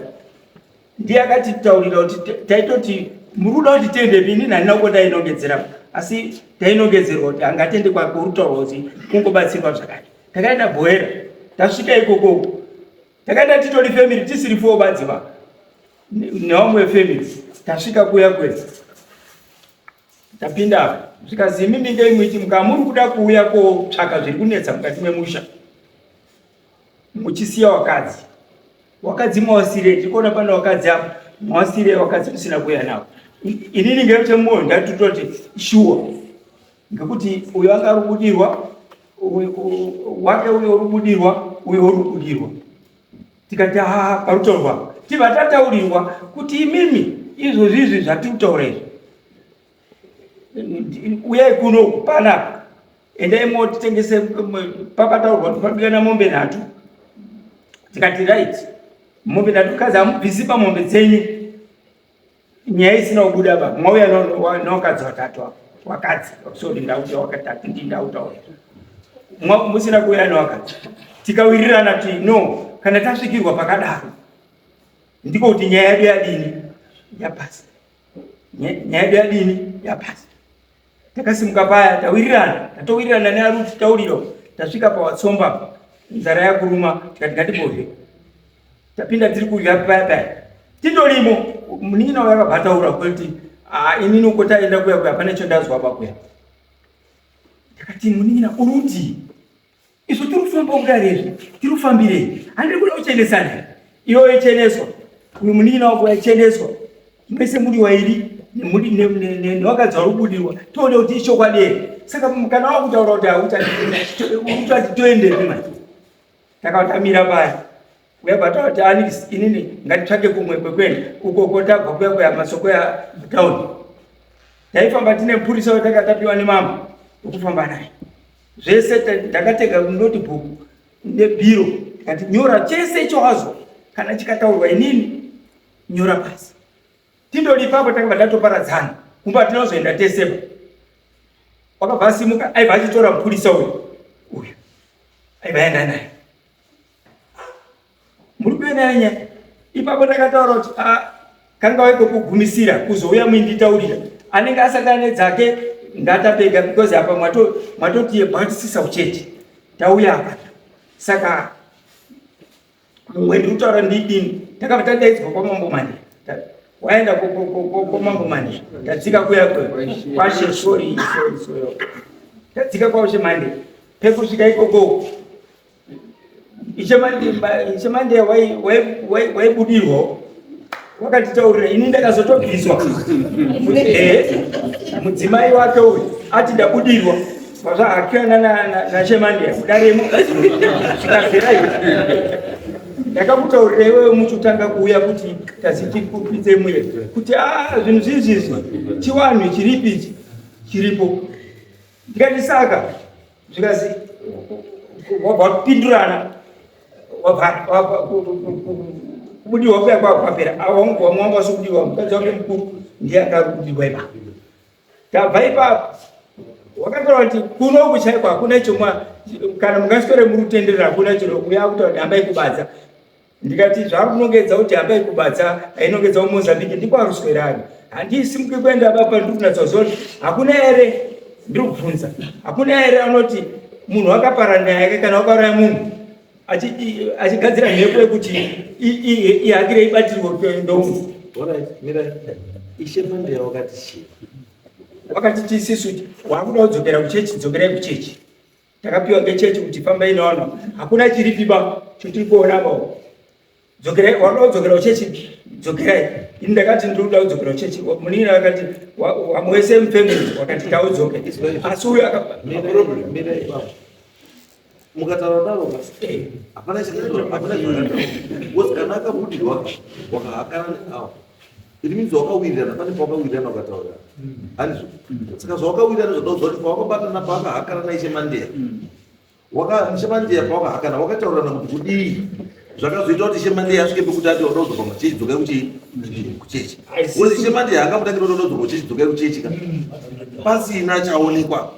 ndiye akatitaurira kuti taitoti muri kuda kuti tiendepi inini handina uko tainongedzera asi tainongedzerwa kuti angatende kwakurutaurwa kuti kungobatsirwa zvakati takaenda bhoera tasvika ikoko takaenda titori family tisiri four badziva nevamwe vefamily tasvika kuya kuya tapinda apa zvikazi imimi ngei muiti mukamuri kuda kuuya kotsvaka zviri kunetsa mukati memusha muchisiya wakadzi wakadzi mawasirei tikuona pane wakadzi apa mawasirei wakadzi musina kuuya nawo inini ngechemoyo ndatototi shuwa ngekuti uyo anga ari kubudirwa wake uyo uri kubudirwa uyo uri kubudirwa tikati haa parutaurwa tibva tataurirwa kuti imimi izvozvi izvi zvatiri kutaura izvi uyai kuno panapa endai motitengese pakataurwa kuti pabikana mombe nhatu tikati right mombe nhatu kazi hamubvisi pamombe dzenyu nyaya isina kubuda pa mwauya newakadzi watatu apa wakadzi sorry ndauta wakatatu ndindautaura musina kuuya newakadzi tikawirirana kuti no kana tasvikirwa pakadaro ndiko kuti nyaya yedu yadini yapasi nyaya yedu yadini yapasi takasimuka paya tawirirana tatowirirana nearuti tauriro tasvika pawatsomba nzara yakuruma tikati ngatibodye tapinda tiri kudya paya paya tindorimo munin'ina uyo akabva ataura kuti ah, inini uko taenda kuya kuya pane chandazwa pakuya ndakati munin'ina uri kuti isu tiri kufamba kudari izvi tiri kufambirei handiri kuda kuchenesana iwe yecheneswa uyu munin'ina wako yacheneswa mese muri wairi newakadzi wari kubudirwa toone kuti ichokwadi here saka kana wakutaura kuti hauchati toendepi manje takatamira paya uyabva tati ani inini ngatitsvake kumwe kwekuenda uko kotabva kuya kuya masoko ya town taifamba tine mupurisa watakatapiwa nemambo wekufamba naye zvese ndakatega notebook nebhiro ndikati nyora chese icho kana chikataurwa inini nyora pasi tindori ipapo takabva tatoparadzana kumba tinozoenda tesepa wakabva asimuka aibva achitora mupurisa uyu uyu aibva aenda naye muri kuenda nyaya ipapo ndakataura kuti ah, kanga waiko kugumisira kuzouya muinditaurira anenge asangana nedzake ndatapega because apa mwatotiye batisisa uchete tauya apa saka mumwe ndiri kutaura ndidini takabva tadaidzwa kwamambo manje waenda kwamambo manje tadzika kuya kwashe sorry sorry sorry tadzika kwashe manje pekusvika ikoko Ishe Mandeya waibudirwawo wakatitaurira ini ndakazotobviswa mudzimai wake uyu ati ndabudirwa zvazvahakirana nashemandeya mudaremo zvikapera iwe ndakakutaurira iwewe muchitanga kuuya kuti tazitikupinze muye kuti a zvinhu zvizvizvi chiwanhu chiripi ichi chiripo ndikati saka zvikazi wabva wapindurana kubudirwa kuya kwakwapera wamwe wanga usikudirwa mukadzi wake mukuru ndiye anga ari kubudirwa ipapo tabva ipapo wakataura kuti kunoku chaiko hakuna chomwa kana mungaswere muri kutenderera hakuna chiro kuya kutaura kuti hambai kubadza Ndikati zvakunongedza kuti hambai kubadza ainongedza kuMozambique ndiko aruswerani. Handisimuki kuenda baba ndiri kunatsa kuziva kuti hakuna here ndiri kubvunza. Hakuna here anoti munhu akapara nyaya yake kana wakauraya munhu achigadzira mhepo yekuti ihakire ibatirwe ndomu. Ishe Mandela wakati chii? Wakati tisisu wakuda kudzokera kuchechi dzokerai kuchechi. Takapiwa ngechechi kuti fambai nevanhu. Hakuna chiripi ba chotiri kuona ba. Dzokerai, wanoda kudzokera kuchechi, dzokerai. Ini ndakati ndiri kuda kudzokera kuchechi. Munin'ina akati vamwe wese mufamily wakati taudzoke. Asi uyu aka Mira ipapo. Mukataura daro basi. Eh. Hapana chakataura, hapana chakataura. Because kana akabudirwa wakahakana neawo. It means wakawirirana pane pawakawirirana ukataura. Handizvo? Saka zvawakawirirana zvadaudzwa kuti pawakabatana pawakahakana naIshe Mandeya. Waka Ishe Mandeya pawakahakana wakataurirana kuti kudii? Zvakazoita kuti Ishe Mandeya asvike pekuti ati wada kudzoka kuchechi dzokai kuchii? Kuchechi. Because Ishe Mandeya angamutangira kuti wada kudzoka kuchechi dzokai kuchechi ka. Pasina chaonekwa.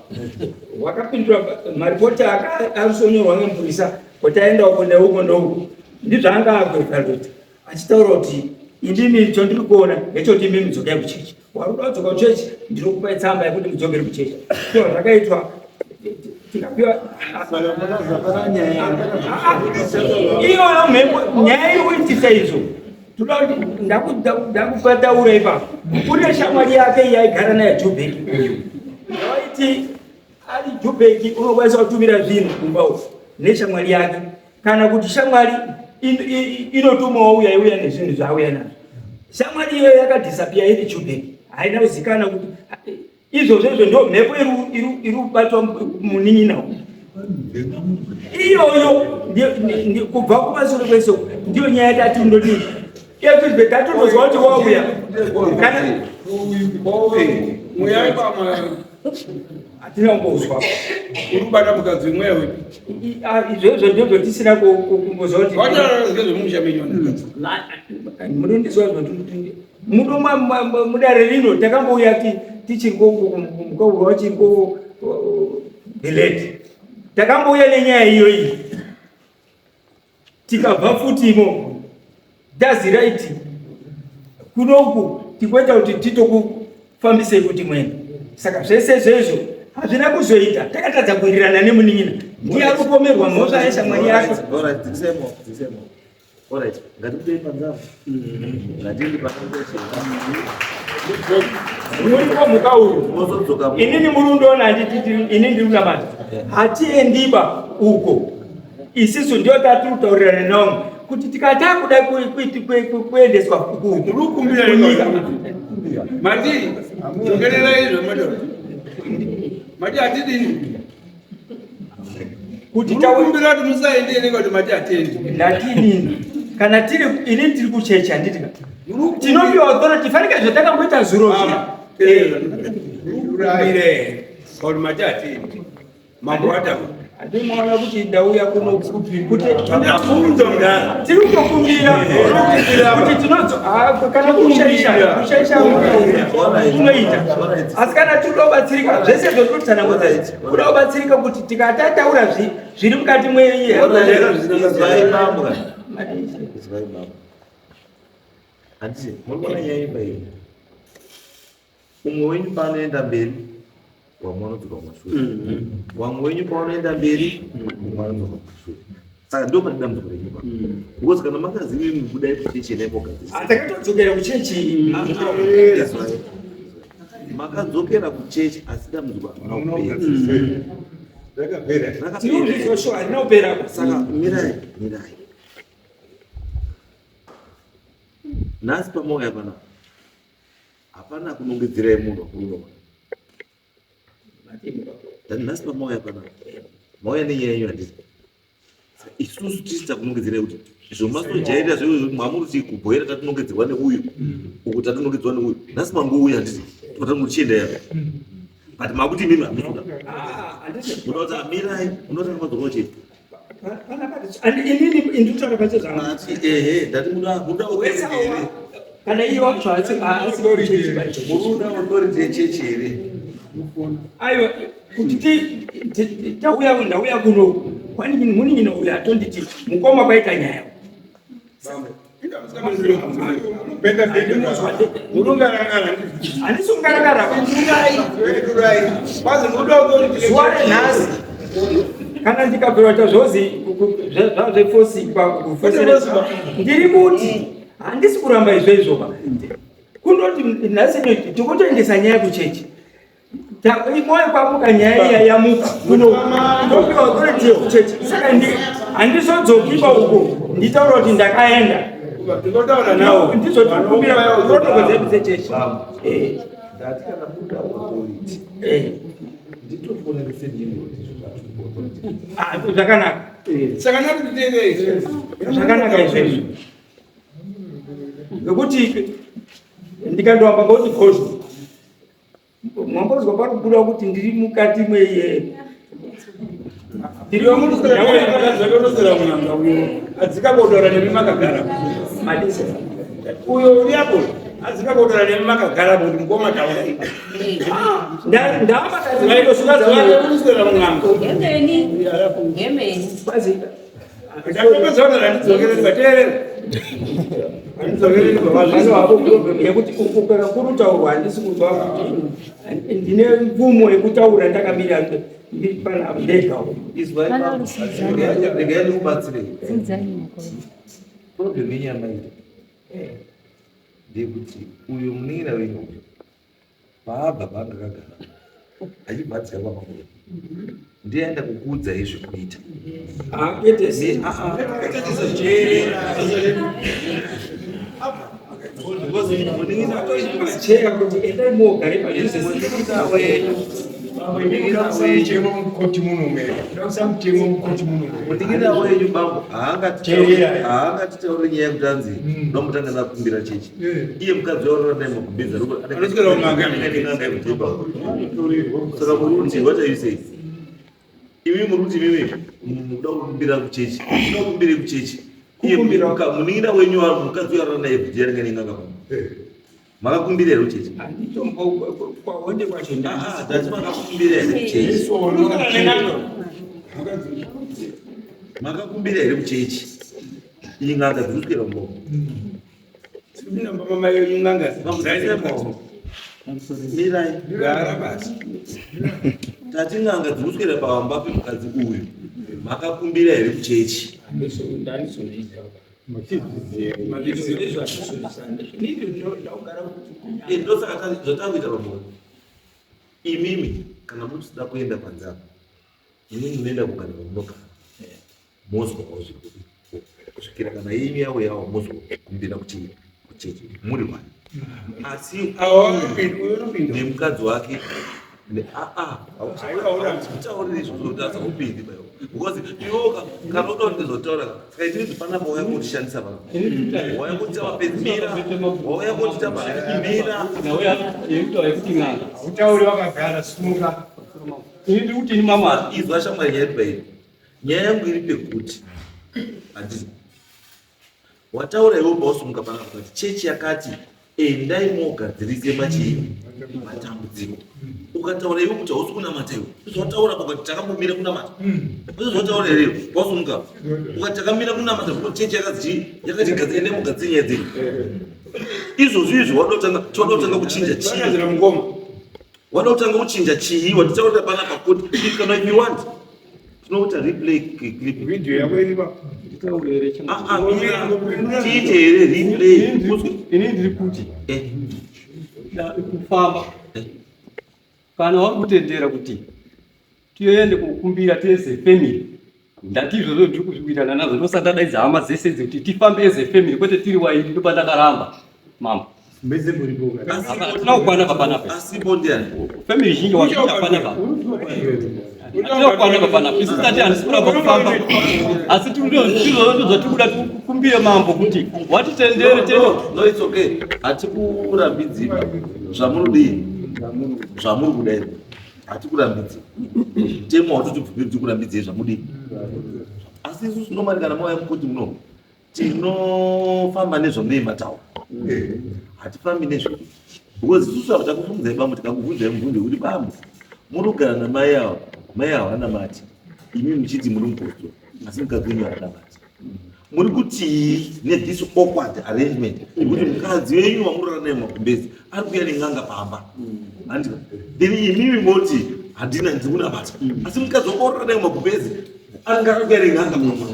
Wakapindura maripoti akasonyorwa ngemupurisa kuti aenda uko neuko neuko. Ndizvo anga akuevaluate. Achitaura kuti inini chandiri kuona ndechekuti imimi dzokai kuchechi. Wari kuda kudzoka kuchechi ndinokupai tsamba yekuti mudzokere kuchechi. So zvakaitwa tikapiwa iyoyo mhepo nyaya iri kuitisa izvo toda kuti ndakupataura ipapo kune shamwari yake yaigara naye Jubeki uyu waiti Ari Jubeki unokwanisa kutumira zvinhu kumba uku neshamwari yake kana kuti shamwari inotumawo uya iuya nezvinhu zvaauya nazvo. Shamwari iyoyo yakadhisapia iri Jubeki haina kuzikana kuti izvozvo izvo ndo mhepo iri kubatwa munin'ina uyu iyoyo kubva kumasure kwese ndiyo nyaya yatati ndodii Yatizve tatonozwa kuti wauya kana mweya pamwe hatina kumbozwa uri kubata mukadzi wemweya wepi izvozvo ndizvo tisina kumbozwa kuti watarazvemusha menyu munondizwa muno mudare rino takambouya tichiri mukaurwa wachiri delete takambouya nenyaya iyoyi tikabva futi imo dazi right kunoku tikuita kuti titokufambisei kuti mwene saka zvese zvezvo hazvina kuzoita takatadza kuwirirana nemunin'ina ndiye ari kupomerwa mhosva yeshamwari yake muripo mhuka uyu inini muri undoona handiti ini ndiri kunamata hatiendiba uko isisu ndio tatiri kutaurirana navo kuti tikati kuda kuendeswa kunyika mati dzokererai zvamataura mati hatidini kuti takumbira kuti musaende kuti mati hatendi ndatidini kana tiri ini tiri kuchechi handiti ka tinopiwa authority fanike zvatakamboita zuro zviya kuti mati hatendi Mambo Adamu. Handimaona kuti ndauya kuno kuti tiri kutokumbira kuti tinodzo ah, kana kushaisha kushaisha kunoita asi kana tiri kuda kubatsirika zvese zvototsanangudza kuda kubatsirika kuti tikatataura zviri mukati mwenye Handiti muri kuona nyaya imba iyi Umwe wenyu paanoenda mberi, wamwe vanodzoka kumashure. Wamwe wenyu pavanoenda mberi, umwe anodzoka kumashure. Saka ndo pane dambudziko renyu pa. Because kana makaziva imi budai kuchechi endai mogadzirisa. Ah, takatodzokera kuchechi. Makadzokera kuchechi asi dambudziko hamuna kupedza. Rakapera. Tinozvizwa shuwa harina kupera. Saka mirai, mirai. Nhasi pamauya panapa hapana kunongedzerai munhu wakurunoona. Ndati nhasi pamauya panapa mauya nenyaya yenyu handiti. Isusu tisi takunongedzerai kuti zvomasojairira zve mwamuri kuti kubhoera tatinongedzerwa neuyu uku tatinongedzerwa neuyu nhasi mangouya handiti totangochienda yapa but makuti imimi hamusuda munoda kuti amirai munotanga madzoka chete Inini ndinotaura pache zvangu. Ehe, ndati muda muda here? Kana iye wacho haasi haasi kuchechi pacho. Muruda authority yechechi here? Aiwa kuti tauya ndauya kuno kwani munin'ina uyo atonditi mukoma kwaita nyaya. Handisi kungarangara zuva renhasi kana ndikabvira kuita zvozi zvazvefosikwa ndiri kuti handisi kuramba izvo izvoba kundoti nhasi tikutoendesa nyaya kuchechi Moyo kwamuka nyaya iya yamuka kunopiwa authority yekuchechi saka handizodzoki pa uko nditaura kuti ndakaenda ndizvo tikumbira protocol dzedu dzechechi. Ndati kana muda authority nditofonere Ah, zvakanaka Saka ndati zvakanaka izvezvo ngekuti ndikandoamba ngekuti gozvo mwambozwa pari kubuda kuti ndiri mukati mweye adzika kotaura nemi makagara madisa uyo uri apo adzika kotaura nemi makagara kuti mukoma taurai ndaamakazivaiosvikazivaeuswera mun'anga Ngemeni. Ngemeni. ndakapedza randidzokereri vateerera randidzokereri yekuti kurutaurwa handisi kunzwa kuti ndine mvumo yekutaura ndakamira ndiri panapa ndega Izwai baba. Regai ndikubatsirei. Dzidzai mukuru. Problem yenyu yamaita ndeyekuti uyu munin'ina wenyu uyu paabva paanga akagara achibva adzika kwamambo ndiye aenda kukuudzai zvekuita. Kwete cheya kuti endai mogare padhuze. Munin'ina wenyu bambo haangatitauri nyaya yekuti anzi ndomutanga ndakumbira chechi. Iye mukadzi waurora naye magumbeza Anoswera kun'anga. n'anga yekudhibha. Saka muri kuti what are you saying? Imi muri kuti imimi muda kukumbira kuchechi. Muda kukumbira kuchechi. Iye munin'ina wenyu mukadzi waurora naye bvudzi yaringa nen'anga bambo. Makakumbira here kuchechi? Handitombo kwahonde kwacho Ah, ndati makakumbira here kuchechi? Makakumbira here kuchechi? Iyi n'anga dziri kuswera mumba. Mirai. Gara basi. Tati n'anga dziri kuswera pamba pemukadzi uyu. Makakumbira here kuchechi? Eh, ndosaka zvatakuita pamwe. Imimi kana musida kuenda panze apa, imimi munoenda kugara pamunogara. Mozwawo zviri kusvikira kana yenyu yawo yawo mozokumbira kuchechi muri wani. Asi nemukadzi wake aa-aa, izvozvo kuti asaupindi baiwo because iwoka kana uda kuti ndizotaura saka itinzi panapa wauya kotishandisa panapa wauya kotitama mira wauya kotitama mira yekuti n'anga Utauri wakagara simuka. ini ndiri kuti ini mama izwa shamwari nyaya iri pairi nyaya yangu iri pekuti handiti wataura iwe pausumuka panapa kuti chechi yakati endai mogadzirise machii matambudziko ukataura iwe kuti hausi kunamata iwe izvawataura pakati takambomira kunamata izvawataura here pausumuka ukati takamira kunamata because chechi yakati yakati gadzire endai mugadzire nyaya dzenyu izvozvo izvo wada kutanga chawada kutanga kuchinja chii Vakazira mukoma. wada kutanga kuchinja chii watitaurira panapa kuti kana if you want tinokuita replay clip Video yako iri pa. Ah, ah, mira. tiite here replay ini ndiri kuti Eh, kufamba kana vari kutendera kuti Tiende kukumbira tese family. Ndati izvozvo ndiri kuzviwirirana nazvo ndosati ndadaidza hama dzese idzi kuti tifambe as a family kwete tiri wairi ndopandakaramba mambo. Hatina kukwana pa panapa. Asipo ndiani? Family zhinji wazhinji hapana pa. Hatina kukwana pa panapa. Isu tati handisi kuramba kufamba. Asi tiri zvatiri kuda tikukumbire mambo kuti watitendere tende. No, it's okay. Hatikurambidzii zvamuri zvamuri kuda izvi. Hatikurambidzi. Mutemo watotibvumiri kuti kurambidzei zvamudii. Asi isusu normally kana mauya mukoti muno tinofamba nezvamunei mataura. Hatifambi nezvedu. Because isusu apa takubvunzai bambo tikakubvunzai mubvunzo wekuti bambo muri kugara namai ava, mai ava vanamati. Imi muchiti muri mupostori asi mukadzi wenyu haanamati. Muri kutii nethis awkward arrangement yekuti mukadzi wenyu wamurara naye mumagumbezi ari kuuya nen'anga pamba handika then imimi moti handina ndiri kunamata asi mukadzi wako warara naye mumagumbezi anenge ari kuuya nen'anga pamba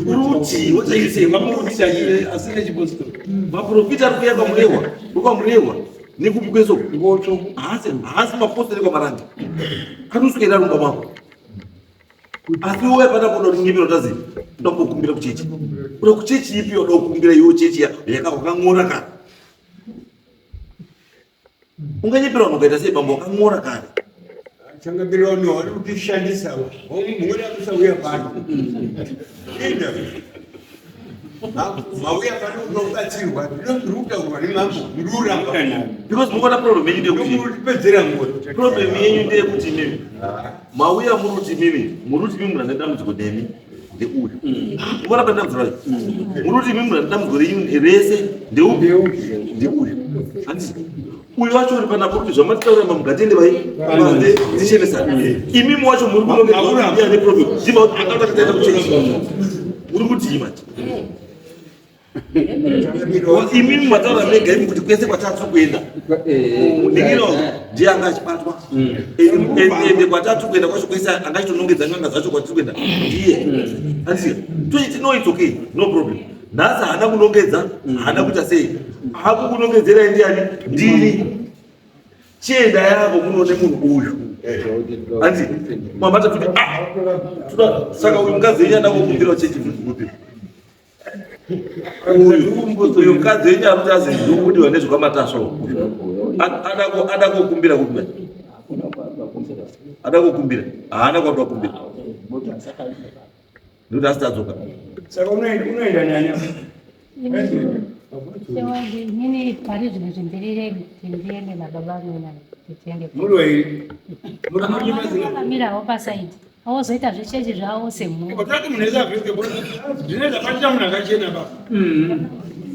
uri kutii what are you saying Asi nechipostori. Maprofita ari kuuya kwamurehwa kwamurehwa nekupi kweso haasi haasi mapostori ekwamarandi anoswera rumba mako asi iwe pana kuda kunyepera utazi uda kukumbira kuchechi uda kuchechi ipi uda kukumbira iwe chechi yakang'ora kare unganyepera vanhu ukaita sei bambo wakang'ora kare Changamire vanhu vari kutishandisa mumweni akusauya pano inda mauya pano unobatsirwa ndinozviri kutaurwa nemambo muri kuramba because mukaona problem yenyu ndeyekuti murikutipedzera nguva problem yenyu ndeyekuti imimi mauya muri kuti imimi muri kuti imimi munhu ane dambudziko nemi ndeuyu mukaona pane dambudziko racho muri kuti imimi munhu ane dambudziko renyu rese ndeupi ndeuyu handiti uyu wacho uri panapa kuti zvamatitaura mamugatende vai panze tichenesana imimi wacho muri kunongedzwa ane problem ndima kuti akatakaita kuchechi muri kutii manje Imimi mataura mega imi kuti kwese kwatatu kuenda munin'ina ndiye anga achibatwa ende kwatatu kuenda kwacho kwese anga achitonongedza n'anga dzacho kwatiri kuenda ndiye andisiya tochiti no it's okay no problem nhasi haana kunongedza haana kuita sei hakukunongedzerai ndiani ndini chienda yako munoone munhu uyu anzi mamata kuti ah saka uyu mukadzi wenyu ada kukumbira chechi kupi uyu mukadzi wenyu ari kuti azi ndikudiwa nezvekwaMatasva ada kukumbira kupi manje ada kukumbira haana kwada kukumbira nekuti asati adzoka saka unoenda nani Inini pari zvino zvindirire kuti ndiende nababa vangu tiende. Muri wairi. Vakamirawo pasaidi. Awozoita zvechechi zvavo semhuri. Otati munhu ese abveke zvine zvakaita munhu akachena baba.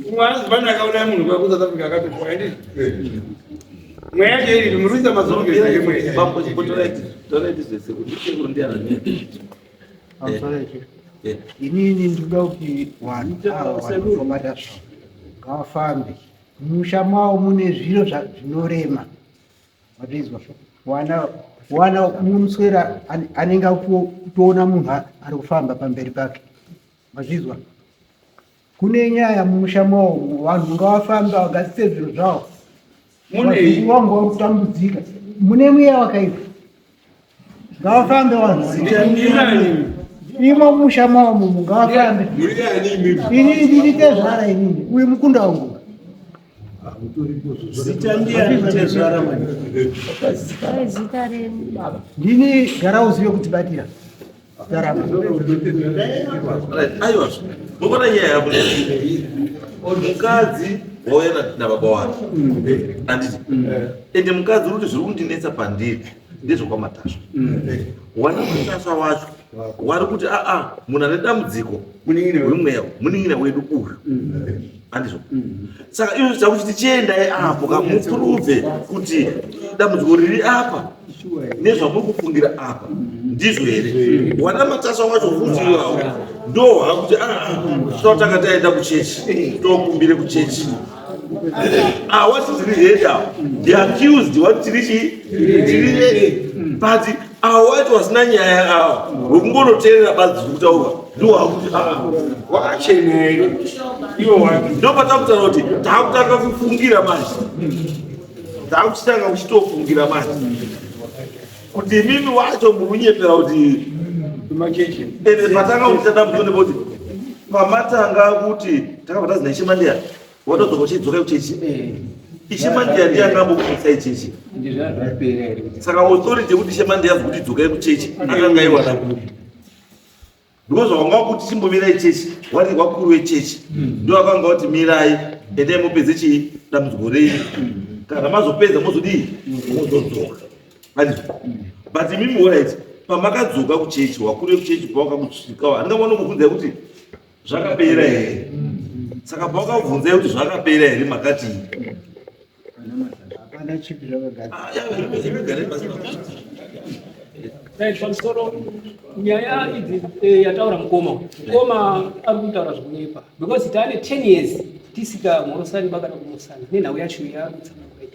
Umwe anozivana akauraya munhu kwa kuSouth Africa akatofa handiti. Mweya yacho iri muri kuita mazuva ngezvake mweya. Bambo chipotoraiti toraiti zvese kuti sekuru ndiani. Inini ndinoda kuti vanhu ava vanofamba ngavafambe mumusha mavo mune zviro zvinorema Wazvinzwa? Wana wana munoswera anenge akutoona munhu ari kufamba pamberi pake. Wazvinzwa? Kune nyaya mumusha mawo vanhu ngavafambe vagadzise zviro zvavo. Munei? Wangu wakutambudzika. Mune mweya wakaipa. Ngavafambe vanhu. Imo musha mawo mumu ngavafambe. Ini ndini tezvara inini. Uyu mukunda wangu. Zita ndiani tezvara mani? Zita renyu. Ndini gara uzive kutibatira. Garamba. Aiwa, munoona nyaya yavo mukadzi wauya nababa wake handiti ende mukadzi uri kuti zviri kundinetsa pandiri ndezvekwaMatasva wana Matasva wacho wari kuti aa munhu ane dambudziko wemweya munin'ina wedu uyu handizvo saka izvo chakuchiti chiendai apo kamuprove kuti dambudziko riri apa nezvamuri kufungira apa ndizvo here wana Matasva wacho futi iwawo ndo hakuti tinotanga taenda kuchechi tokumbire kuchechi Ah, wati tiri ready awo the accused wati tiri chii tiri ready but awo wacho wasina nyaya awo wekungonoteerera badzi zviri kutaurwa ndo wakuti wakachena here iwo wake ndopatakutaura kuti takutanga kufungira manje takuchitanga kuchitofungira manje. Kuti imimi wacho mukunyepera kuti ende patanga kuita dambudziko ndepoti pamatanga kuti takabva tazi naIshe Mandeya watodzoka uchidzoka kuchechi. Ishe Mandeya ndiye akambokuisai chechi. Saka authority yekuti Ishe Mandeya azi kuti dzokai kuchechi akanga aiwana kupi? Because wanga wakuti chimbomirai chechi, wari wakuru wechechi ndo akanga wati mirai, endai mupedze chii dambudziko renyu. Kana mazopedza mozodii? Mozodzoka. Andizvo. But imimi alright, pamakadzoka kuchechi, wakuru vekuchechi pawakakusvika, handingaona kubvunzai kuti zvakapera here? Saka pawakabvunzai kuti zvakapera here makatii? Hapana chipi zvakagadzirwa. Right, pamusoro nyaya idzi yataura mukoma uyu. Mukoma ari kutaura zvekunyepa because taane 10 years tisikamhorosani bakada kumosana nenhau yacho yaari kutsanangura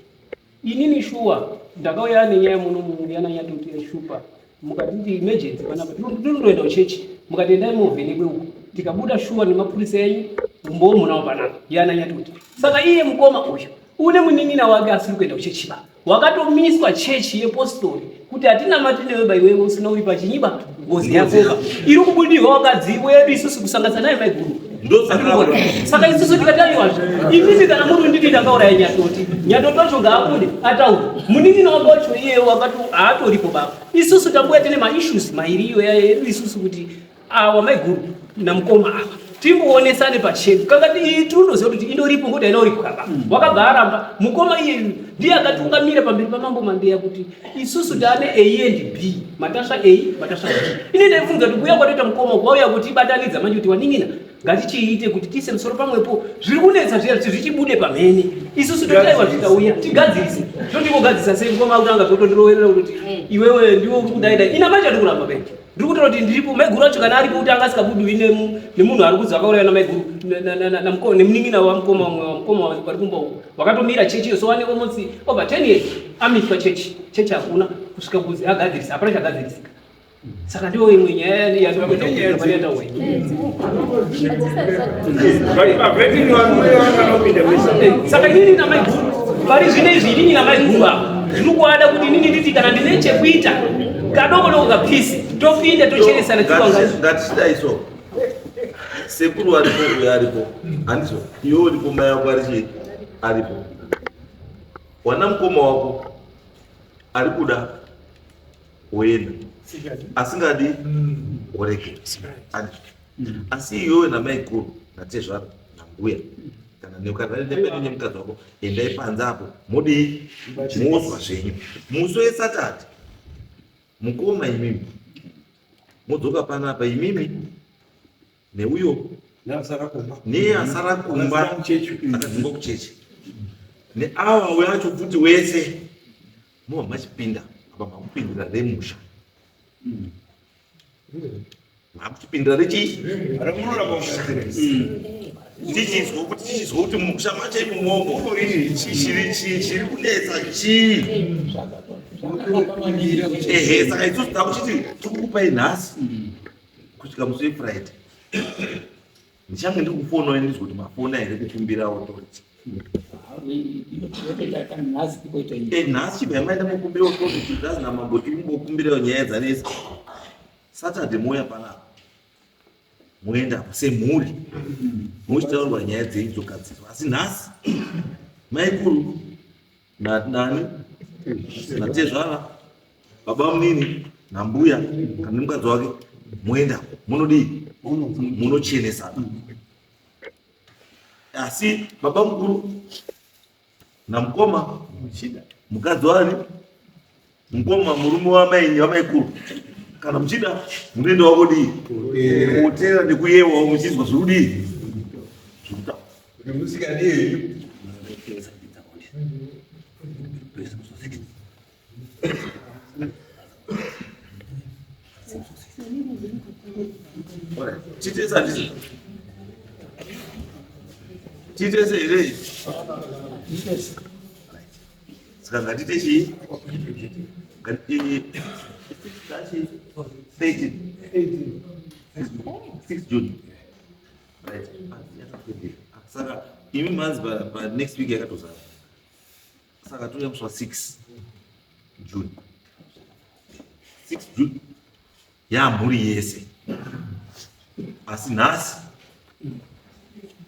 iyi. Inini shuwa ndakauya nenyaya muno yana Nyatoti yashupa mukatiti emergency panapa tinondoenda kuchechi mukati endai movhenekwe uko tikabuda shuwa nemapurisa enyu umbowo munawo panapa yana Nyatoti. Saka iye mukoma uyu une munin'ina wake asiri kuenda kuchechi ba wakatomiswa chechi yepostori kuti hatinamati newe ba iwewe usina uri pachinyiba ngozi yakoba iri kubudirwa wakadzi wedu isusu kusanganisa naye maiguru. Saka isusu tikati aiwazve imimi kana muri nditi ndakauraya Nyatoti, Nyatoti wacho ngaabude ataure munin'ina wake wacho iye wakati haatoripo baba. Isusu tambuya tine maissues mairi iyo yedu isusu kuti awa maiguru namukoma ava timboonesane pachedu kangati iyi tinoziva kuti indoripo ngokuti haina uripo kaba wakabva aramba mukoma iye ndiye akatungamira pamberi pamambo Mandeya kuti isusu taane A and B, matasva A, matasva B. Ini ndaifunga kuti kuuya kwatoita mukoma kwauya kuti ibatanidza manje kuti wanin'ina ngatichiite kuti tiise musoro pamwepo zviri kunetsa zviya kuti zvichibude pamhene isusu totaiwa zvikauya tigadzirise totingogadzirisa sei mukoma akutanga zvotondiroverera kuti iwewe ndiwe uri kudaidai ina manje ati kuramba kai ndiri kutaura kuti ndiripo maiguru acho kana aripo kuti anga asikabudiwi nemunhu ari kunzi akauraya namaiguru nemunin'ina wamukoma umwe wamukoma vari kumba uko wakatomira chechi iyo so ane almost over 10 years amiswa chechi chechi hakuna kusvika kunzi agadzirisa hapana chagadzirisika. Saka ndiyo imwe nyaya yandikuita Saka inini namaiguru pari zvino izvi inini namaiguru ava zviri kuada kuti inini nditi kana ndine chekuita kadoko doko kapisi topinda tocheresana tiwanga. Ngatichidai so sekuru aripo uyo aripo handizvo iwe uripo mai wako ari chii aripo wana mukoma wako ari kuda woenda asingadi woregera asi iwewe namaikuru natezvara nambuya kana nemukadzi wako endai panze apo modii mozwa zvenyu musi wesatati mukoma imimi modzoka panapa imimi neuyo neasara kumba akadzingwa kuchechi neawa wacho futi wese mova machipinda apa makupindira remusha makuchipindira rechii tichinzwa kuti tichinzwa kuti mumusha macho imomo chiri kunetsa chii ehe saka isusu takuchiti tikukupai nhasi kusvika musi wefriday ndichange ndiri kufonawo ndizwa kuti mafona here kukumbira authority nhasi chibva yamaenda mukumbira authority ndazi namambo tikumbokumbirawo nyaya dzanetsa Saturday mouya panapa moendapo semhuri mochitaurwa nyaya dzenyu dzogadzirwa asi nhasi maikuru nani natezvara baba munini nambuya kana nemukadzi wake moenda munodii munochenesana asi baba mukuru namukoma mukadzi wani mukoma murume wamai wamaikuru kana muchida munoenda wakodii kotera nekuyewawo muchinzwa zvirikudii musikadii Titese handisi titese here saka ngatite chii 6 June right saka imi manzi pa next week yakatozara saka touya musi wa 6 June. 6 June yamhuri yese. Asi nhasi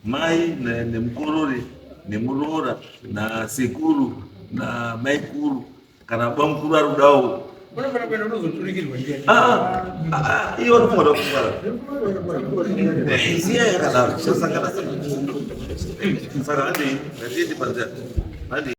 mai nemukorore nemuroora nasekuru namaikuru kana baba mukuru ari kudawo Unofanira kuenda unozoturikirwa ndiani? Ah, ah, ah, iye vanofunga kufara siya yakadaro tichasangana saka handei ngatiende panzira handei.